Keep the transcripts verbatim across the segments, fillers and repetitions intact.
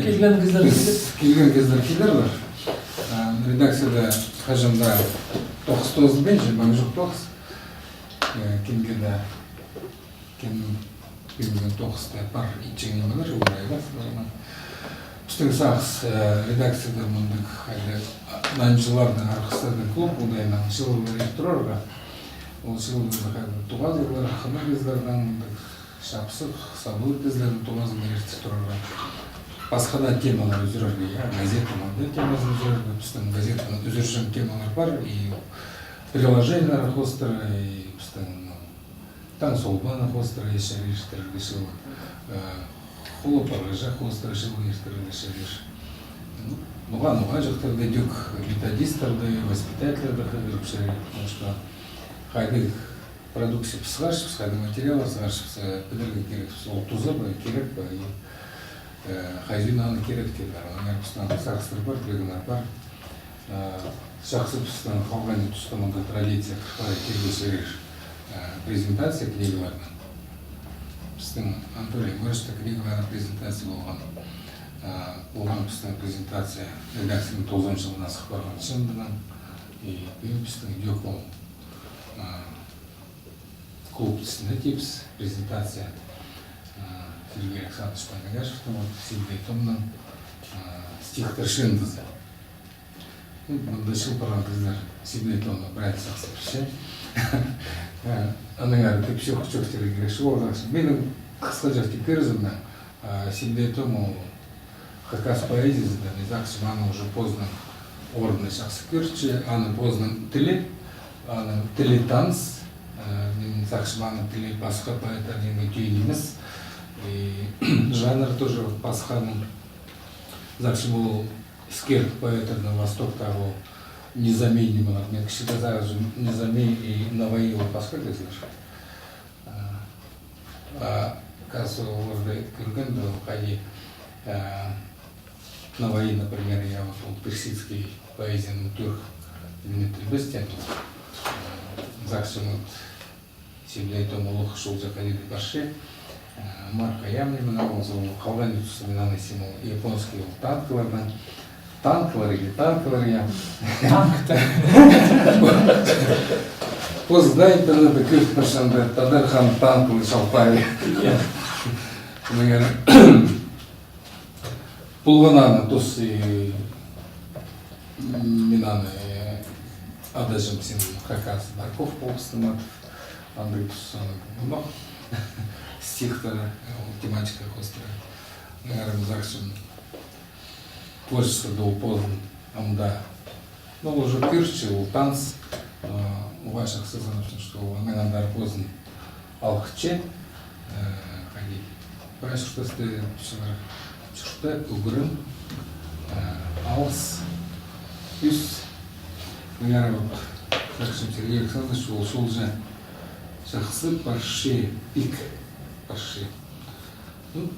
Килген кізілер килер. Килген кізілер килерлер. А, редакцияда хаҷан даа тоғыс тоозылбинча, маң чох тоғыс. Э, кемге дее, кем пілген тоғыс таа пар, итчең нимелер, олар айғас. Пістің сағыс, э, редакцияда мындағ хайди нанҷыларның, арғыстарның клуб, оңдайнаң чыылығлар иртіп турарға. Ол чыылығларда хайди тоғазығлар, хынығ кізілернең, мындағ чапсых, сабылығ кізілернең тоғазығлар иртіп турарға. Пасха даа темалар ӱзӱрерге, я, газетаның даа темазын ӱзӱрерге, пістің газетаның ӱзӱрҷең темалар пар, и приложениелер хоостыра, и пістің, ну, Таң солбаны хоостыра ещё иртірерге чыылығ, э, хулу парғаҷах хоостыра чыылығ иртірерге чарир. Ну, ноға-ноға чахтарда тӧк методисттерні, воспитательлерні хығырып чарир, потому что хайдағ продукция піс сығарчабыс, хайдағ материаллар сығарчабыс, э, пілерге кирекпіс, ол туза ба, кирек па, и, э, хайзы аны кирек тирлер. Анаң пістің сағыстар пар, пілігіннер пар. Э, чахсы, пістің халғанҷы туста мындағ традиция, кір парар кирекке чарир, э, презентация книгаларның. Пістің Анатолий Егоровичтің книгаларының презентация полған. Э, полған пістің презентация редакцияның тоғызынҷы чылында сых парған чыындынаң. И пӱӱн пістің идӧк ол, э, клуб тӱсінде тіпчебіс презентация, э, Сергей Александрович Панагашевтің вот Сибдей томның, э, стихтер чыындызы. Ну, мында чыылып парған кізілер Сибдей томны прай сағыс пілче. Э, аннаңар тіп чох, чох тирге кирек чоғыл. Минің хысхаҷах тіп кӧрізімнең, э, Сибдей том ол хакас поэзиязында, мин сағынчам, аның уже позының орнын чахсы кӧрче, аның позының тілі, аның тілі таныс, э, мин сағынчам, аның тілі пасха поэттардікі тӧӧй нимес. И жанр тоже пасха аның. Сағынчам, ол іскер поэттарның Востокта ол Низами нимелер. Мин кічіг сағынчам, Низами и Навои ол пасха кізілер. А, а, кізі оларды кӧргенде, ол хайди, а, Навои, например, я вот ол персидский поэзияның тӧӧй нимелерін пілбестең, а, сағынчам, вот, Сибдей том улуғ чолҷа хайди парча, а, мар хайди ниме, мына ол халғанҷы туста мин аны символ японский ол танкалардаң, танкалар или танкалар, я. Танк, да. Позы даа интернетте кӧріп парчам, анда Тадархан танкалар чалпай. Я. Мына полған аны тус, и, м, мин аны, э, адаҷам син хакас Барков полғыстың, андағ тус, аны, ну, стихтары, ол тематика хоостыра. Мына сағынчам, творчествода ол позын ам даа. Ну, уже кӧрче, ол таныс, а, уғаа чахсы сағынчам, что ол анаң андар позын алғытча, э, хайди, прай чуртаста чуртап, ӱгрен, э, алыс, ӱс, мына вот, сағынчам, Сергей Александрович, ол чолҷа чахсы парча, пик парча. Ну,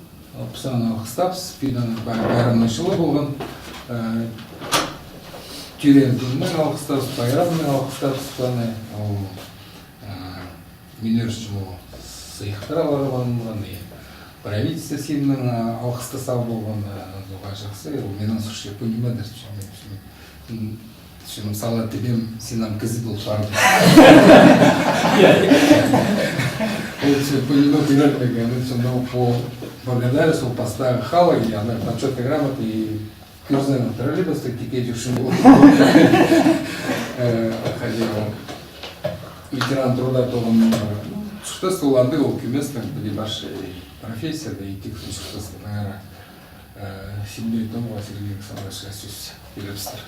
піс аны алғыстапчабыс, пӱӱн аның пай-, пайрамның чылы полған, э, тӧреен кӱнінең алғыстапчабыс, пайрамнаң алғыстапчабыс аны, ол, э, мин ӧрінчем, ол сыйыхтар аларға парған, и правительство синнең, э, алғысты сал полған, э, уғаа чахсы, ол минің сурча пу ниме дір, чё, мин, мин, Син сала тибем, син ам кізі пол пардың. Ол син пу ниме кӧрерге, аны син ол пу благодарность, ол пастағы халығ, я, аны почётный грамота и кӧрзең, троллейбуста тике чӧрчем ол. Э, хайди ол. Ветеран труда тоғын, ну, чуртас ол андағ ол кӧместең, піле парча, и профессияда, и тик чуртаста, наверное. Э, Сибдей томға Сергей Александровичке сӧс пирербістер.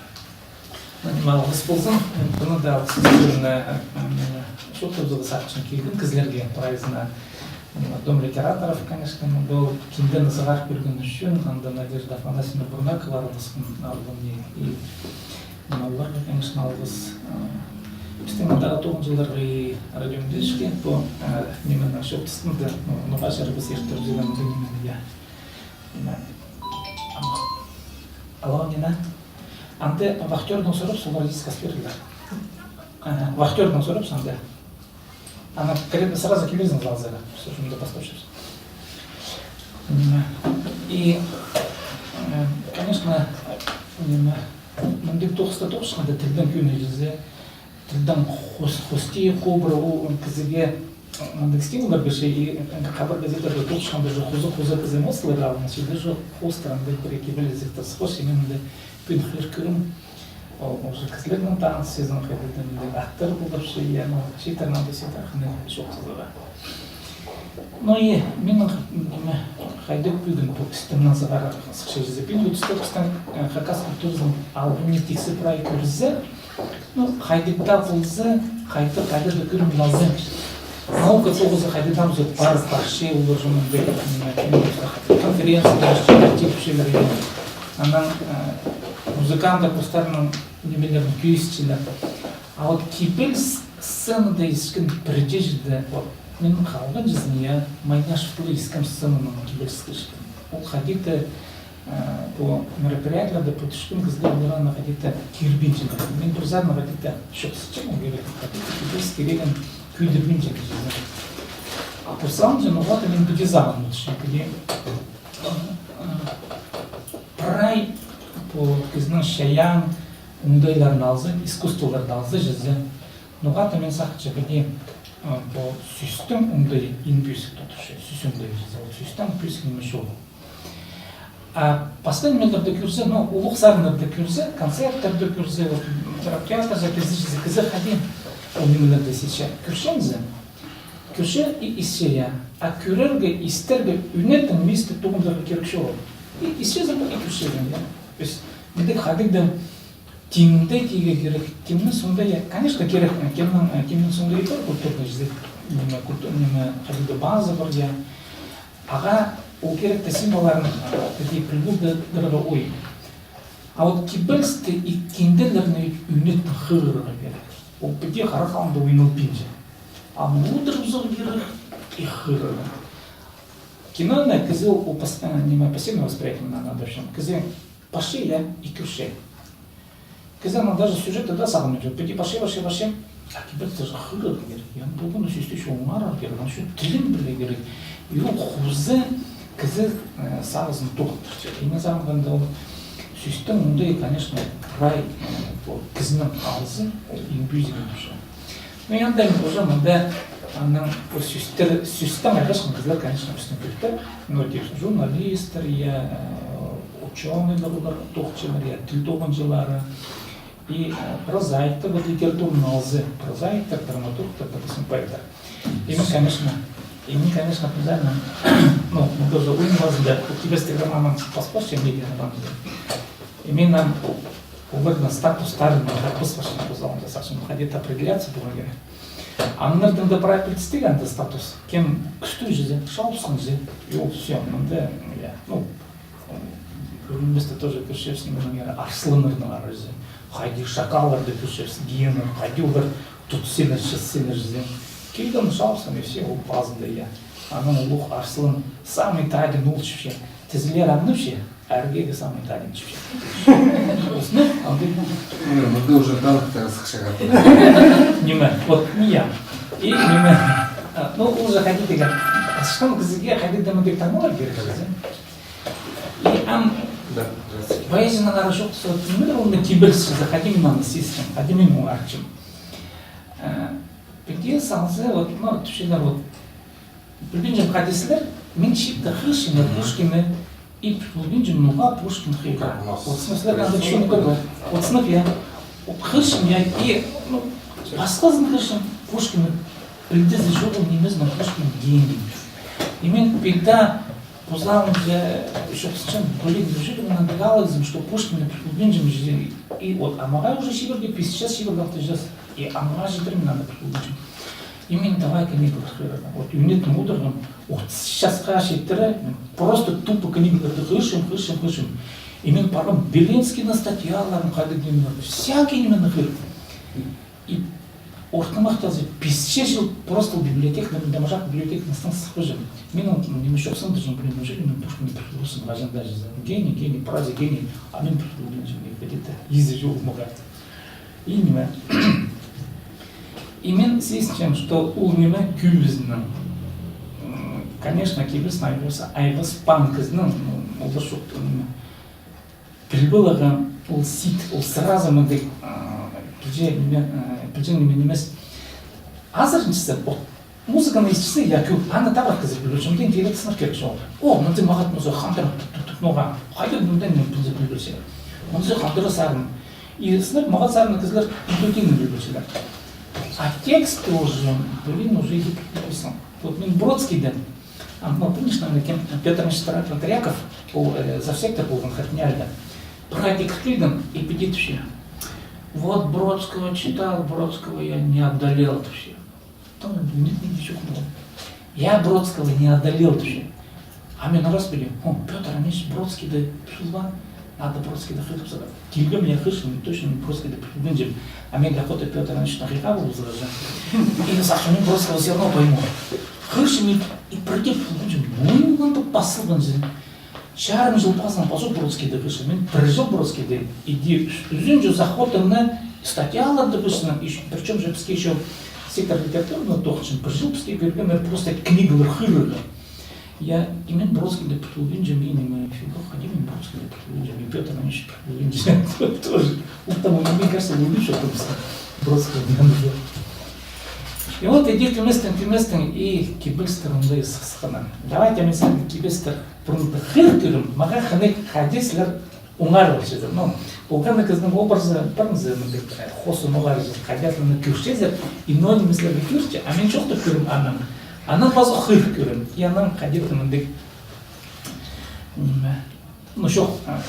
Ниме, алғыс ползын. Пыны даа алғыс ползын, э, э, чоохтабызарға сағынчам килген кізілерге, прайзына. Ниме, Дом ветеранов, конечно, мында ол киндені сығарып кӧргені ӱчӱн, анда Надежда Афанасьевна Бурнакова араласхан алғым, и, и, ниме, оларға, конечно, алғыс. Э, пістің мындағы тоғынҷыларға и Родион Ильичке, пу, э, нименің чоохтасханда, ну, ноға чарабас иртірҷілернің ниме, я. Алло, Нина. Анда вахтернаң сурап, солар искас пирерлер. Ага, вахтернаң сурап, анда. Ана кіре-, сразу килерзің залзар. Всё, шунда пастапчабыс. Нина. И Конечно, ниме, мындағ тоғыста тоғысчатханда тілдең кӧні чізе, тілдең хос-, хости хобыра ол кізіге мындағ стимуллар пирче, и хабар газетада тоғысчатханда же хоза-хоза кізі эмоциялар алынча, че же хоостыра андағ пір кибеліс итіп сыхпас, и мин анда пӱӱн хығырып кӧрем. Ол уже кізілернең таныс, сизін хайдағ-да мындағ аттар поларча, я, ну, чииттер анда сииттер хынығ чоохтазарға. Ну и минің, ниме, хайдағ пӱӱн пу істемнең сығара сыхча чізе. Пӱӱн вот стӧкістең, э, хакас культуразын алғым тиксі прай кӧрзе, ну, хайдағ даа полза, хайдағ, хайдағ даа кӧрім алза, наука тоғызы хайдағ даа полза парып парча, олар же мындағ, ниме, конференциялар, тикшілер, анаң, э, музыканттар постарының нимелерін кӧзітчелер. А вот кибеліс сценада искен пірдее чіде, вот, минің халғанҷызын, я, Майнашев Тылай искем сценанаң кибеліске искен. Ол хайди-да, э, пу мероприятиелерде пу тӱскен кізілер оларны хайди-да кирбинчелер. Мин пір саринаң хайди-да чоохтапчам, ол кирек, хайди-да кибеліс кирегін кӧдірбинче чізе. А пу саамҷы, ну вот, мин піди сағынчам, піди, э, э, прай пу кізінің чайаан оңдайларын алза, искусстволарны алза чізе. Ноға-да мин сағынчам, піди, а, пу сӧстің оңдайы иң пӧзік тудынча, сӧс оңдайы чізе, ол сӧстең пӧзік ниме чоғыл. А пастағы нимелерді кӧрзе, ну, улуғ сарыннарны кӧрзе, концерттерні кӧрзе, вот, м, театрзар кізі чізе, кізі хайди ол нимелерні сизінче. Кӧрче зе, кӧрче и исче, я. А кӧрерге, истерге, ӱнетін мисті тоғындырарға кирек чоғыл. И исчезің, и кӧрчезің, я. То есть, мындағ хайдағ-да тимде тирге кирек, тимнің соонда, я, конечно, кирек, э, тимнің, э, тимнің соонда и пар культурный чізе, ниме, культу-, ниме, хайдағ-да база пар, я. Ағаа ол кирек тее символларын, э, піди пілдірерге ой. А вот кибелісті и кинделерні ӱнетін хығырарға кирек. Ол піди харахханында ойналбинча. Аны удур узарға кирек и хығырарға. Киноны кізі ол пос-, э, ниме, пассивное восприятие, мына, надо всё. Кізі парча, я, и кӧрче. Кізі аны даже сюжетті даа сағынминча. Піди парча, парча, парча. А кибелісті же хығырарға кирек. Я, аны полған сӧсті чоңарарға кирек, аны чоохтап пілерге кирек. И ол хоза кізі, э, сағызын тоғындырча. И мин сағынғанда ол сӧстің оңдайы, конечно, прай, э, ол кізінің алза, ол иң пӧзігі тудынча. Ну, и анда уже мында, анаң, пу сӧстер, сӧстең айғасчатхан кізілер, конечно, ӱстӱн кӧртір. Ну, тип, журналисттер, я, э, учёныйлар, олар тоғынчалар, я, тіл тоғынҷылары. И, э, прозаиктер, вот, литератураның алза, прозаиктер, драматургтар, допустим, поэттер. И мин, конечно, и мин, конечно, прозаиктер, ну, мында же ойын пазында, вот, кибелістіг романнаң паспас, чем медиа романнаң. И мин ам оларның статустарын, ам, паспас, чем позалында, сағынчам, хайди-да определяться поларға кирек. Аннаңар даа прай пілдістіг анда статус. Кем кӱстіг чізе, чалбысхан чізе. И ол всё, мында, я, ну, пӱӱн пісте тоже кӧрчебіс, ниме, арсланнарны ара чізе. Хайди шакалларны кӧрчебіс, гиеннаны, хайди олар тутсалар, чазсалар чізе. Килген чалбысхан, и всё, ол пазында, я. Анаң улуғ арслан, самый тадин ол чіпче. Тізелері аңнапча, а іргегі самый тадин чіпче. Осыны, андағ. Мына, мында уже танктар сыхча. Ниме, вот, я. И ниме, а, ну, уже хайди тиген. Асхан кізіге хайди-да мындағ таңмалар кирек чізе. И ам, да, здравствуйте, поэзиянаң ара чоохтаза, вот, ниме, ол не кибеліс чізе, хайди мин аны сизінчем, хайди мин аны артчам. Э, піди салза, вот, ну, тіпчелер, вот, пілбинчем, хайди сірер, мин чиитте хығырчам, я, Пушкинні, и пілбинчем, ноға Пушкин хығыра. Как у нас. Вот, в смысле, надо происходит, что-то такое. Вот, в смысле, я, вот, хығырчам, я, и, ну, пасхазын хығырчам, Пушкинні пілдізі чоғыл нимезін, Пушкин гений. И мин пілдім, позалында чоохтасчам, блин, неужели мин андағ алығзым, что Пушкинні пілбинчем, и вот, а мағаа уже чибіргі пис час, чибіргі алты час. И ам мағаа читіре мин аны пілбинчем. И мин давай книгалар хығырарға. Вот, ӱнетін одырғам, отыс часха читіре, мин просто тупо книгаларды хығырчам, хығырчам, хығырчам. И мин парғам Белинскийдің статьяларын, хайдағ нимелер, всякий нимені хығырғам. И ортымахтазы пис чыл просто библиотекада, мин тамаша библиотеканың астына сыхпаҷам. Мин ол ниме чоохтасчам, блин, неужели мин Пушкинні пілбеспін, хаҷан даа чізе. Гений, гений, проза гений, а мин пілбинчем, где-то изі чоғыл мағаа. И ниме. И мин сизінчем, что ол ниме кӧбізінің, м, конечно, кӧбізі айғас-, айғаспаан кізінің, ну, ол даа чох, ниме. Пілбелеге ол сит, ол сразу мындағ, а, пілҷең ниме, а, пілҷең ниме нимес. Азырынчызы, вот, музыканы исчезің, я, кӧп, аны табар кізі пілбинче, мындағ интеллект сынап кирек чоғыл. О, мындағ мағат музыка хандыр, тук, тук, тук, ноға. Хайдағ мындағ ниме пілзе пілбинче. Мындағ хандыра сарын. И сынап мағат сарын кізілер интуитивно пілбинчелер. А текст уже, блин, уже идіп килбессің. Вот мин Бродскийдең, а, ну, помнишь, наверное, кем, Пётр Ильич Тра-, Траков, ол, э, завсектор полған ХакНИИЯЛИ-да. Пір хайди кір килген и піди тіпче: «Вот Бродского читал, Бродского я не одолел», — тіпче. Там нет, нет, ничего. «Я Бродского не одолел», — тіпче. А мин ырас пілем, о, Пётр Ильич Бродскийді пілген, надо Бродскийді хығырып салар. Килгем, я, хығырчам, точно Бродскийді пілбинчем. А мин охота Пётр Ильичті хығырып аларға. И сағынчам, мин Бродскийді всё равно пойму. Хығырчам и, и пірдее пілбинчем. Ну, мында пазылған чізе. Чарым чыл пазынаң пазох Бродскийді хығырчам. Мин пір чыл Бродскийді иди ӱзінҷі захватымны статьяларды пілчем, и причём же піске ещё сектор литературы тоғынчам, пір чыл піске пиргеннер просто книгалар хығырарға. Я, и мин Бродскийді пілбинчем, и ниме, филолог, хайди мин Бродскийді пілбинчем, и Пётр Ильич пілбинчем. Тоже. Ол там, мне кажется, не лучше, потому что Бродский не надо. И вот иди килместең, килместең, и кибелістер андағ сыхсыхханнар. Давайте мин сағам кибелістер пурунғы хығыр кӧрем, мағаа хынығ хайди сірер оңарарзар. Ну, ол хынығ кізінің образы, пірінзі, мындағ, э, хоза оңарарзар, хайди аны кӧрерзер, и ноо нимезілерге кӧрерзер, а мин чоохтап кӧрем анаң. Анаң пазох хығыр кӧрем, и анаң хайди мындағ, ниме, ну, чох, а,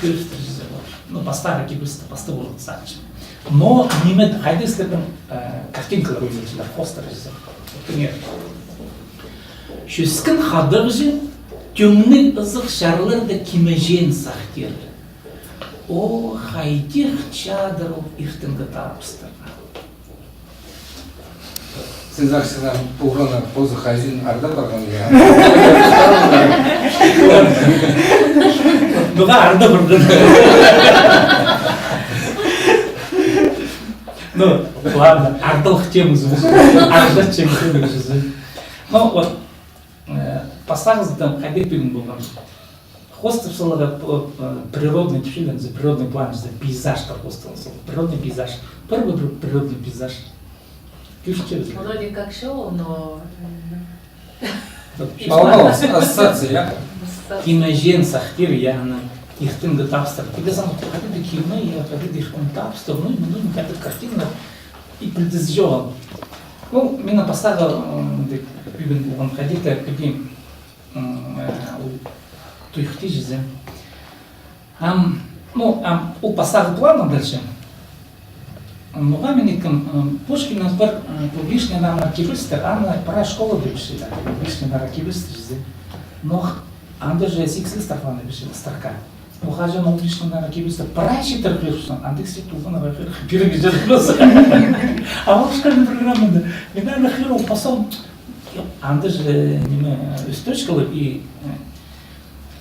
хығыртыр чізе полар. Ну, пастағы кибелісті, пастап поларға сағынчам. Но ниме, хайди сірернің, э, картинкалар ойнатчалар, хостар чізе. Например, чӧскен хадағҷы тӧңніг ызых чарларда кимеҷең сахтир. О, хайдағ чадыр ол иртенгі табыстарға. Сен сағынчаң, пу хана позы хазин арда парған, я? Ноға арда парған? Ну, ладно, ардалығ темазы. Арда чең темазы. Ну, вот, э, пастағызы хайди пирген полған. Хостап саларға, п-, п-, природный тіпчелер, природный план, пейзажтар хостап саларға. Природный пейзаж. Пір, пір, пір природный пейзаж. Кӧрчебіс. Вроде как шоу, но, м, вот, полно ас-, ассоциация, я? Ассоциация. Кимеҷең сахтир, я, ана, иртенгі табыстар. Піди сағам, хайди киме, я, хайди иртенгі табыстар, ну, ну, хайди картина, и пілдізі чоғыл. Ну, минің пастағы, м, дек, пӱӱн оған хайди-да, піди, м, э, ол туйыхти чізе. Ам, ну, ам, ол пастағы планның дальше. Ноға мин иткем, м, Пушкиннің пір, м, пу Вишнядағы кибелістер, аны прай школада пілчелер, Вишнядағы кибелістер чізе. Но анда же сикізге строфаны пілчелер, строка. Ол хаҷан ол Вишнядағы кибелістер прай читіре хығырчаң, андағ сет толғанарға хығырарға кирек чізе просто. А ол школьный программада. Мин аны хығырып пасчам, анда же, ниме, э, строчкалар и, э,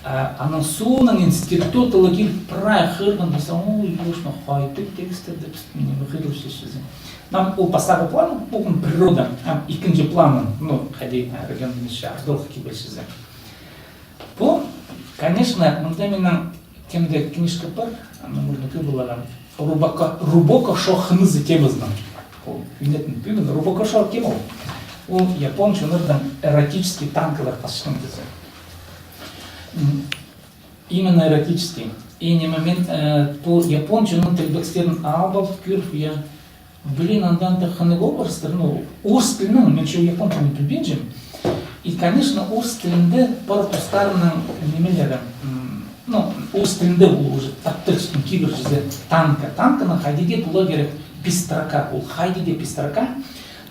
а, анаң соонаң институтта ла киліп прай хығырғанда сағам, ой, ёшна, хайдағ текстерде піс, ниме, хығырчабыс чізе. Ам ол пастағы план, полған природа, ам ікінҷі планның, ну, хайди, а, регионның артых кибелізі. Пу, конечно, мында минің кемде книжка пар, аны можно кӧріп аларға. Рубоко-, Рубоко Шо хынызы темазынаң. Ол, ниме, пӱӱн Рубоко Шо кем ол? Ол япон чоннарның эротический танкалар пасчатхан кізі. М, именно эротический. И ниме, мин, э, пу япон чонның тілбекстерін алып алып кӧріп, я, блин, анда андағ хынығ образтар, ну, орыс тілінең, мин чоо япон тілін пілбинчем. И, конечно, орыс тілінде пар тустарының нимелері, м, ну, орыс тілінде ол уже тапталчатхан кибір чізе танка. Танканың хайди дее поларға кирек пис строка, ол хайди дее пис строка.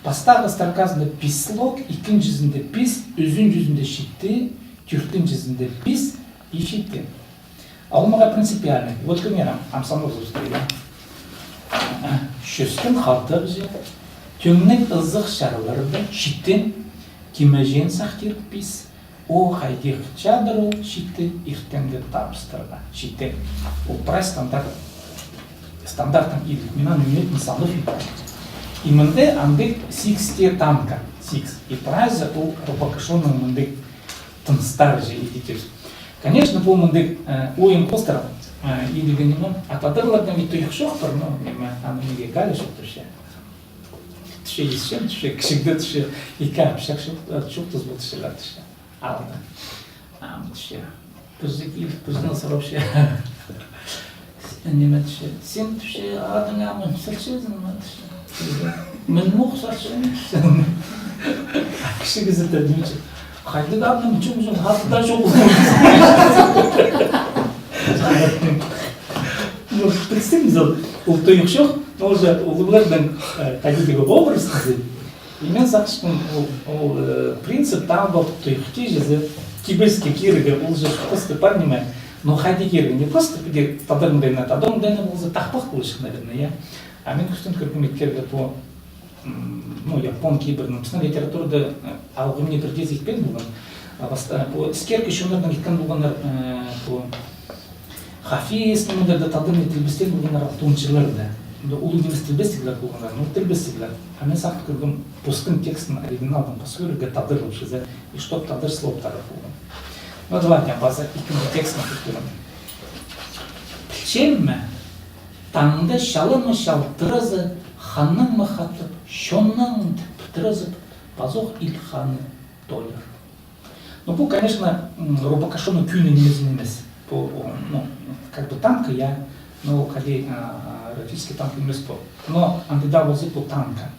Пастағы строказында пис слог, ікінҷізінде пис, ӱзінҷізінде читі, тӧртінҷізінде пис и читі. А ол мағаа принципиальный. Вот, к примеру, ам санап узарзар, я. Чӧскен хатығҷы, тӧңніг ызых чарларда, читі, кимеҷең сахтир, пис, о, хайдағ чадыр ол, читі, иртенгі табыстарға, читі. Ол прай стандарт, стандарттаң идіп, мин аны ниме санап идім. И мында андағ сикісте танка, сикіс. И прайзы ол Рубоко Шоның мындағ тыныстары же идіп. Конечно, пу мындағ, э, ойын хоостыра, А, идӧк ниме, а тадарлардаң ит туйых чоохтар, ну, ниме, аны миге Галя чоохтапча. Тіпче, исчем, тіпче, кічігде тіпче, ікі ам пічек чоох-, э, чоохтазып полчалар, тіпче. Алнында. Ам тіпче. Пірсі киліп, пірсінең сурапча. Ниме тіпче, син, тіпче, адың ам Сарчезің ме, тіпче. Мин мох Сарчезім, тіпче. Кічіг кізі тізе, ниме тіпче. Хайдағ адың, чум-чум, ады даа чоғыл. Ну, пілчезің, ол, ол туйых чоох, ол же улуғларның, э, хайдағ образ тізе. И мин сағынчам, ол, ол, э, принцип тағып алып туйых тізе, кибеліске кирерге, ол же просто пар ниме. Но хайди кирерге, не просто піди тадарларның дее, тадарларның дее полза тахпах полҷых, наверное, я. А мин кӱстең кӧргем, ит кирерге пу, м, ну, япон кибірнең. Пістің литературада, э, алғым не пірдеезі итпеен полған. А пас-, э, пу іскеркі чоннарның иткен полғаннар, э, пу Хафиз, нимелерде тадарларны тілбестеен полғаннар, алтынҷыларда. Анда улуғ нимес тілбестіглер полғаннар, ну, тілбестіглер. А мин сағынып кӧргем, постың текстін, оригиналын пас кӧрерге тадарлапча, и чтоб тадар словтары полған. Ну, давайте, паза ікінҷі текстін кӧрем. Пілчем ме, таңда чалымы чалтыразы ханнаң махатып, чоннаң тіп пітіразып, пазох ил ханы тоолар. Ну, пу, конечно, м, Рубакашонның кӧні нимезі нимес. Пу, о, ну, как бы танка, я, ну, хайди, а, а, ротический танк нимес пу. Но андағ даа полза, пу танка.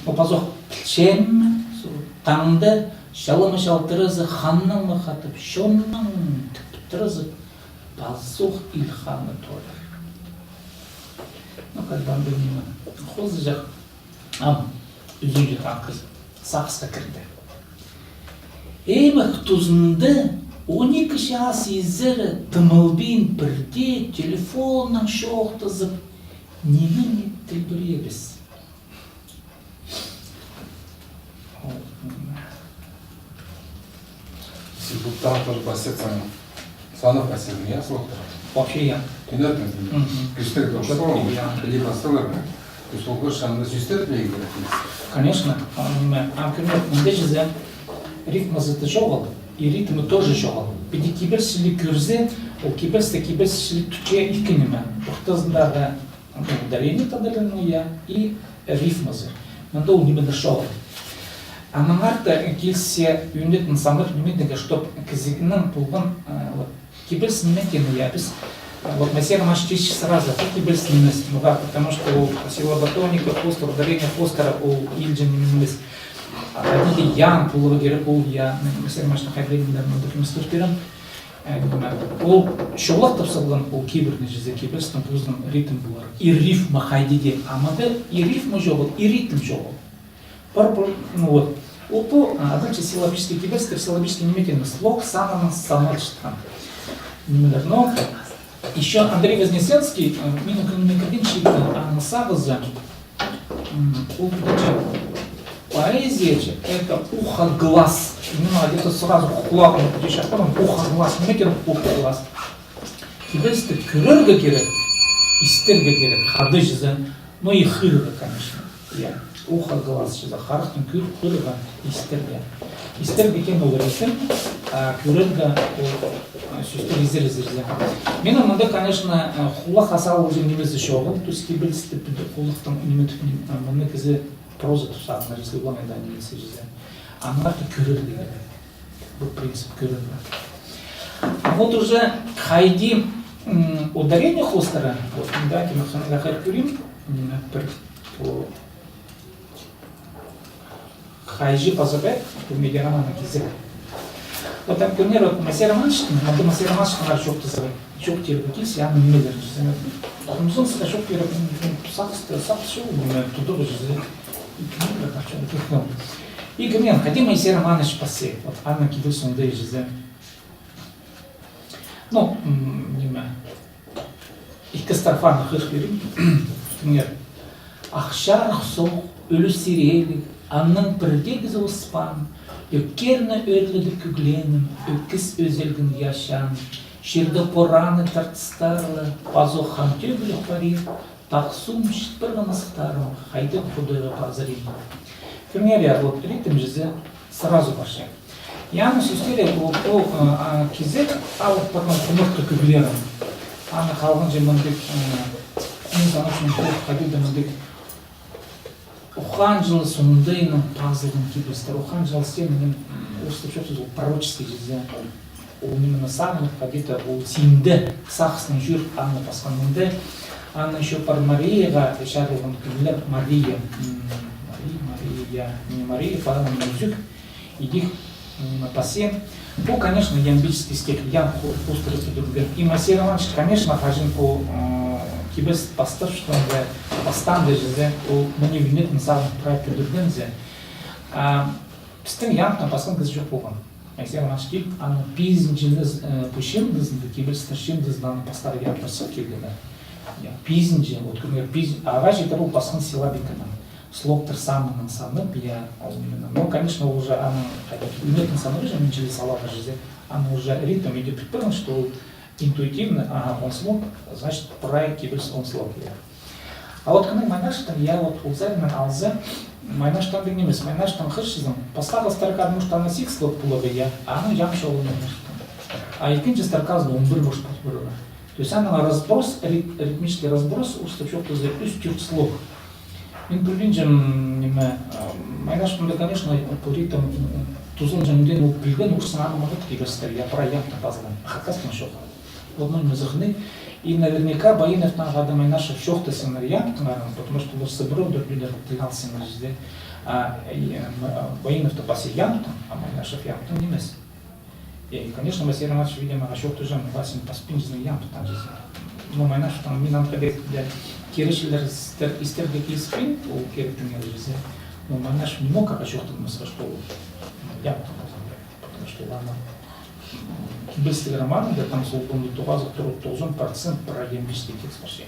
Ну, пазох пілчем, су-, таңда чалымы чалтыразы ханнаң махатып, чоннаң тіп пітіразып, пазох ил ханы тоолар. Ну, как бы андағ ниме. Хозыҷах. Ам, ӱзінҷі танка сағысха кірді. Аймах тузында он ікі час изері тымылбин пірдее телефоннаң чоохтазып, ниме-не тілбіребіс. Сибуттан тоже пасетсаң, санап пасетсең, я, слоктар? Вообще, я. Тӱнетің. Мгм. Кӱстіг тоғыс. Чётко, я. Либо сылар. Кӱс полғаш, анда сӧстер тілеге кирек. Конечно. А, ниме, а, кӧрме, мында чізе рифмазы да чоғыл, и ритмі тоже чоғыл. Піди кибеліс чіли кӧрзе, ол кибелісті, кибеліс чіли тутча ікі ниме. Ортазындағы ударение тадарларның, я, и рифмазы. Мында ол нимелер чоғыл. Анаң артых килісче ӱнетін самат нимедегі, чтоб кізінің полған, э, вот, кибеліс ниме теені, я, піс, э, вот, Моисей Романович тіпче сразу, пу кибеліс нимес, ну как, потому что ол силлаботоника хоостыра, ударение хоостыра, ол илҷең ниме нимес. А хайди дее ян поларға кирек, ол, я, Моисей Романовичтың хайдағ нимелерін мында кӧріп пирем. Э, ол чолахтап салған ол кибірні чізе, кибелістің позының ритм полар. И рифма хайди дее. А мында и рифма чоғыл, и ритм чоғыл. Пар, пар, ну вот. Ол пу, а, адалча силлабический кибелістер, силлабический ниме теені, слог санынаң саналчатхан нимелер. Но ещё Андрей Вознесенский, э, минің кӧңніме кірген чиитте, аның сағызы, м, ол тіпче, поэзия че, это ухо-глаз. И мин где-то сразу хулағым тіпче, ухо-глаз. Ниме теені ухо-глаз? Кибелісті кӧрерге кирек, истерге кирек, хада чізе, ну и хығырарға, конечно. Я. Ухо-глаз чізе, харахтың кӧр-, хығырарға, истерге. Истерге теені ол ритм, а кӧрерге ол, а, сӧстер изер-изер. Минің мында, конечно, а, хулах азалығ нимезі чоғыл, то есть кибелісті піди хулахтың ниме тіп, ним-, а, мында кізі проза тіп сағынар, если олар анда нимезі чізе. Анаң артых кӧрерге кирек. Пу принцип кӧрерге. А вот уже хайди, м, ударение хоостыра, вот, да, кем ханға хар кӧрим, м, пір, пу, Хайҷы Пазыбай, пу Медиа романның кизегі. Вот там, кӧнер, вот Моисей Романовичтің, мында Моисей Романовичтің ары чоохтаза, чоохтирға килзе, аның нимелерін чізе. Хомзынза чоохтирға, м, м, сағыс, сағыс чоғыл, ниме, тударға чізе. Икі ниме, короче, икі ниме. Икі ниме, хайди Моисей Романович пасча, вот, аның кибелізін дее чізе. Ну, м, ниме, ікі строфаны хығыр пирим. Кӧнер. Ах чарых соох, ӱлӱс иреліг, аннаң пірдеезі оспаан, ӧккерні ӧрледіп кӧглеенім, ӧкіс ӧзелген яачаан, чирде пораны тартыстарла, пазох хан тӧгіліп парир, тағ сум чіт парған ызыхтарым, хайдағ Худайға пазырим. Кӧнер, я, вот ритм чізе сразу парча. Аның сӧстері, ол, ол, а, а, кизек алып парған хумартхы кӧглерін. Аны халғанҷы мындағ, м, мин санапчам, хайди-да мындағ ухаанҷылас оңдайнаң пазылған кибелістер. Ухаанҷылас тим, мин, м, орыстап чоохтаза, ол пророческий чізе. Ол ниме, сағынып, хайди-да ол синде сағыстаң чӧріп, аны пасхан мында. Аны ещё пар Марияға чарылған кибеллер, Мария. М, Мария, Мария, я, не Мария, пар аны ӱзӱк. Идӧк, м, пасчаң. Пу, конечно, ямбический стиль, ям ху-, хоостыра пӱдірілген. И Моисей Романович, конечно, хаҷан пу, м, кибеліс пастапчатханда, пастаанда чізе, ол мына ӱнетін сағын прай пӱдіргензе. А пістің ямбтаң пасхан кізі чох полған. Моисей Романович киліп, аны пизінҷі, э, пу чыындызында, кибелістер чыындызында аны пастағы ямбтар сых килгені. Я, пизінҷі, вот, кӧріңер, пиз-, ағаа читіре ол пасхан силлабиканаң. Слогтар санынаң санап, я, ол именно. Но, конечно, ол уже аның, хайди, ӱнетін санап уже, мин чіли саларға чізе, аны уже ритм идіп пітпеен, что ол интуитивно, ага, он слог, значит, прай кибеліс он слог, я. А вот кӧні Майнаштың, я, вот ол саринаң алза, Майнаштың даа нимес, Майнаштың хығырчазың, пастағы строка, может, аны сигіс слог поларға, я, аның ям чоғыл Майнаштың. А ікінҷі строказында он пір, может, пол парарға. То есть аның разброс, рит-, ритмический разброс, орыстап чоохтаза, ӱс-тӧрт слог. Мин пілбинчем, ниме, а, Майнаш мында, конечно, пу ритм, м, тузаланҷаң даа ол пілген, орыстаң аны маңат кибелістер, я, прай ямбтаң пазылған. Хакастаң чох. Вот, ну, ниме сыхны. И наверняка Баиновтаң хада Майнашев чоохтасчаңнар ямбтаң, потому что олар сыбыра одырдылар, тіл алысчаңнар чізе. А, и, м, а, Баиновты пасча ямбтаң, а Майнашев ямбтаң нимес. И, конечно, Моисей Романович, видимо, ағаа чоохтаҷаң, Васин паспинчазың ямбтаң чізе. Но Майнаштың, мин андағ киречілер истер-, истерге киліспин, ол киректең чізе. Но Майнаш не мог ағаа чоохтанмасха, что ол ямбтаң пазылған. Потому что ладно, м, кибелістіг романында там сол пунда тоғазы тур-, тоғызон процент прай ямбический текст вообще.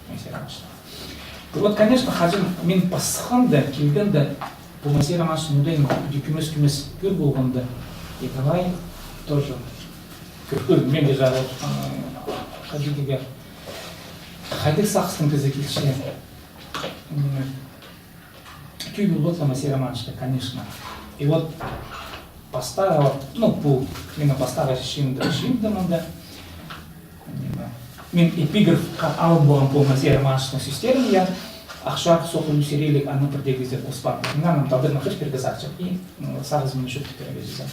Моисей Романович. И вот, конечно, хаҷан мин пасханда, килгенде, пу Моисей Романович мындағ кӧмес-кӧмес кӧр полғанда, и давай тоже кӧр, кӧр, мин дее чағыл, а, хайди дее, хайди сағыстаң кізі килче. М, тӧӧй полбас па Моисей Романовичке, конечно. И вот пастағы, вот, ну, пу, мин пастағы чыынды, чыынды мында. Мин эпиграф алып алғам пу Моисей Романовичтің сӧстерін, я. Ах чарых соох ӱлӱс иреліг, аннаң пірдеезі ӧс паан. Мин аны тадарнаң хығырып пирерге сағынчам. И, м, сағызымны чоохтап пирерге чізе.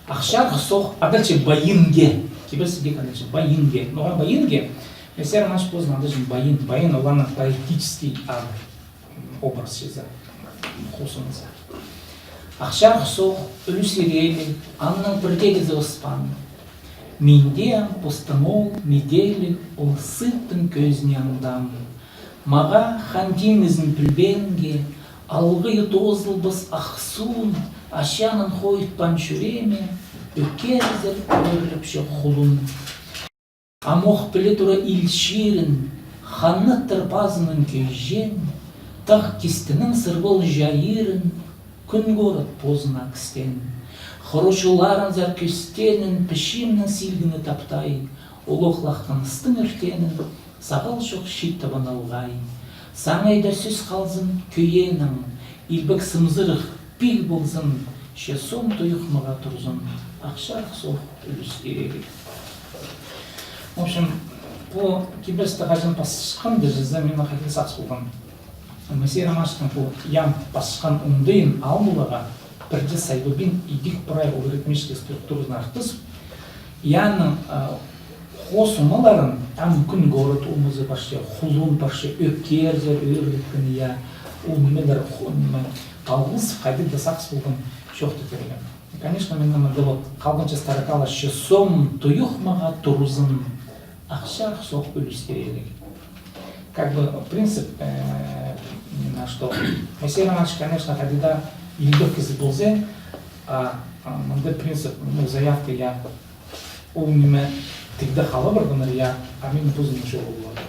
Ах чарых соох, а дальше байинге. Кибеліс идӧк, а дальше байинге. Ноға байинге? Моисей Романович позын андағ чізе байин. Байин ол аның поэтический ам образ чізе, хозынызы. Ах чарых соох ӱлӱс иреліг, аннаң пірдеезі ӧс паан. Минде ам постың ол миделіг, ол сыыптың кӧзіне андам. Мағаа хан тиңнізін пілбеенге, алғыйы тоозылбас ах суун, ачаанын хойытпаан чӱрееме, ӧкерзер ӧрлепче хулун. Ам ох піле тура ил чирін, ханнаттар пазынаң кӧҷең, тағ кистінің сырбол чайырын, кӱн город позына кістең. Хорочуларынзар кӧстенін, пічімнің силгіні таптай, олох лахтаныстың ӧртенін, сағал чох чиит табан алғай. Саңай даа сӧс халзын кӧенең, илбек сымзырых пил ползын, че сом туйых мағаа турзын, ах чарых соох ӱлӱс иреліг. В общем, пу кибелісті хаҷан пасханда чізе, мин хайди сағыс полғам. Моисей Романовичтің пу ям пасхан оңдайын ал поларға, пірдее сайбабин, идӧк прай ол ритмический структуразын артыс. И аның, а, хоос омаларын, ам кӱн город омазы парча, хулун парча, ӧкерзер ӧрлепкен, я, ол нимелер, ху-, ниме, палғалыс, хайдағ-да сағыс полған чоохтап пирген. Конечно, мин аны, вот, халғанҷы строкалар, че сом туйых мағаа турзын, ах чарых соох ӱлӱс иреліг. Как бы принцип, э, не на что. Моисей Романович, конечно, хайди даа илбек кізі полза, а, а, мында принцип, ну, заявка, я, ол ниме, тігде хала парғаннар, я, а мин позым чоғыл полар.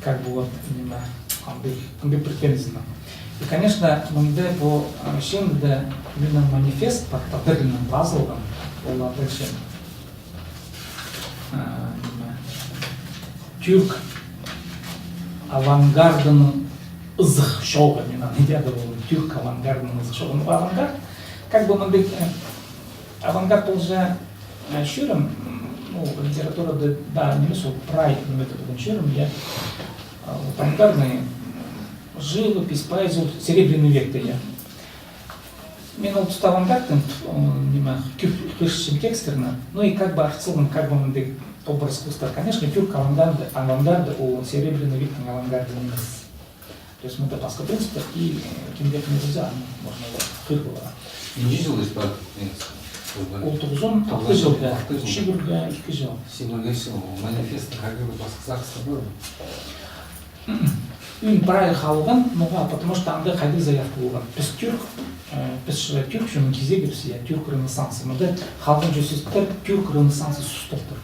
Как бы вот, ниме, андағ, андағ претензияны. И, конечно, мында пу, а, чыында минің манифест пар, тадар тілінең пазылған, ол дальше. А, ниме, тюрк авангардының ызых чоғы, мин аны идеяда полдым, тюрк авангардының ызых чоғы. Ну, авангард, как бы, мындағ, э, авангард ол же, э, чӧрім, м, ну, Литературада, да, ниме, сол прай, ниме, тіп, полған чирім, я. А, вот андар, ну, живопись, поэзия, вот серебряный векте, я. Мин ол туста авангард тіп, м, ниме, кӧп хығырчам текстерні. Ну и как бы артых салған, как бы мындағ образ хостар. Конечно, тюрк авангарда, авангарда ол серебряный вектің авангарда нимес. То есть мында пасха принциптер и, э, кемге кім кирзе, аны можно хығырарға. Нинҷе чыл испан? Ол тоғызон алтынҷы чылда, чибіргі ікі чыл. Син ол манифест хайдағ-да пасха сағыстар пар ма? Ӱн прай халған, ноға, потому что анда хайдағ заявка полған. Піс тюрк, э, піс же тюрк чонның кизегібіс, я, тюрк ренессансы. Мында халған чӧзістер тюрк ренессансы сусталтыр.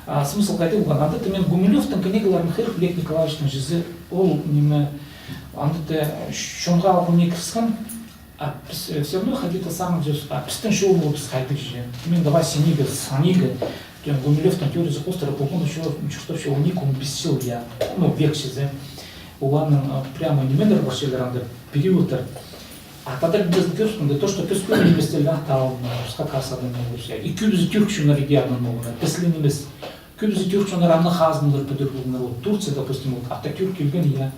А смысл хайдағ полған? Анда тімен Гумилёвтың книгаларын хығырып, Лев Николаевичтің чізе, ол ниме, анда да чонға алғым не кіріскен, а піс, э, всё равно хайди-да сағынчабыс, а пістің чолыбыс хайдағ чи. Тімен давай синегі, санигі, тімен Гумилёвтың теориясы хостыра полған, ещё, чуртап, ещё он ікі, он пис чыл, я. Ну, век чізе. Оларның, а, прямо нимелер пар чізе анда, периодтар. А тадар тілін кӧрзең, то, что піс кӧрген нимес тіл, а, таллар, пасха касадан не кӧрзе. И кӧбізі тюрк чоннар идеалын полған, піс ле нимес. Кӧбізі тюрк чоннар аны хазыннар пӱдір полған. Вот Турция, допустим, вот Ататюрк килген, я.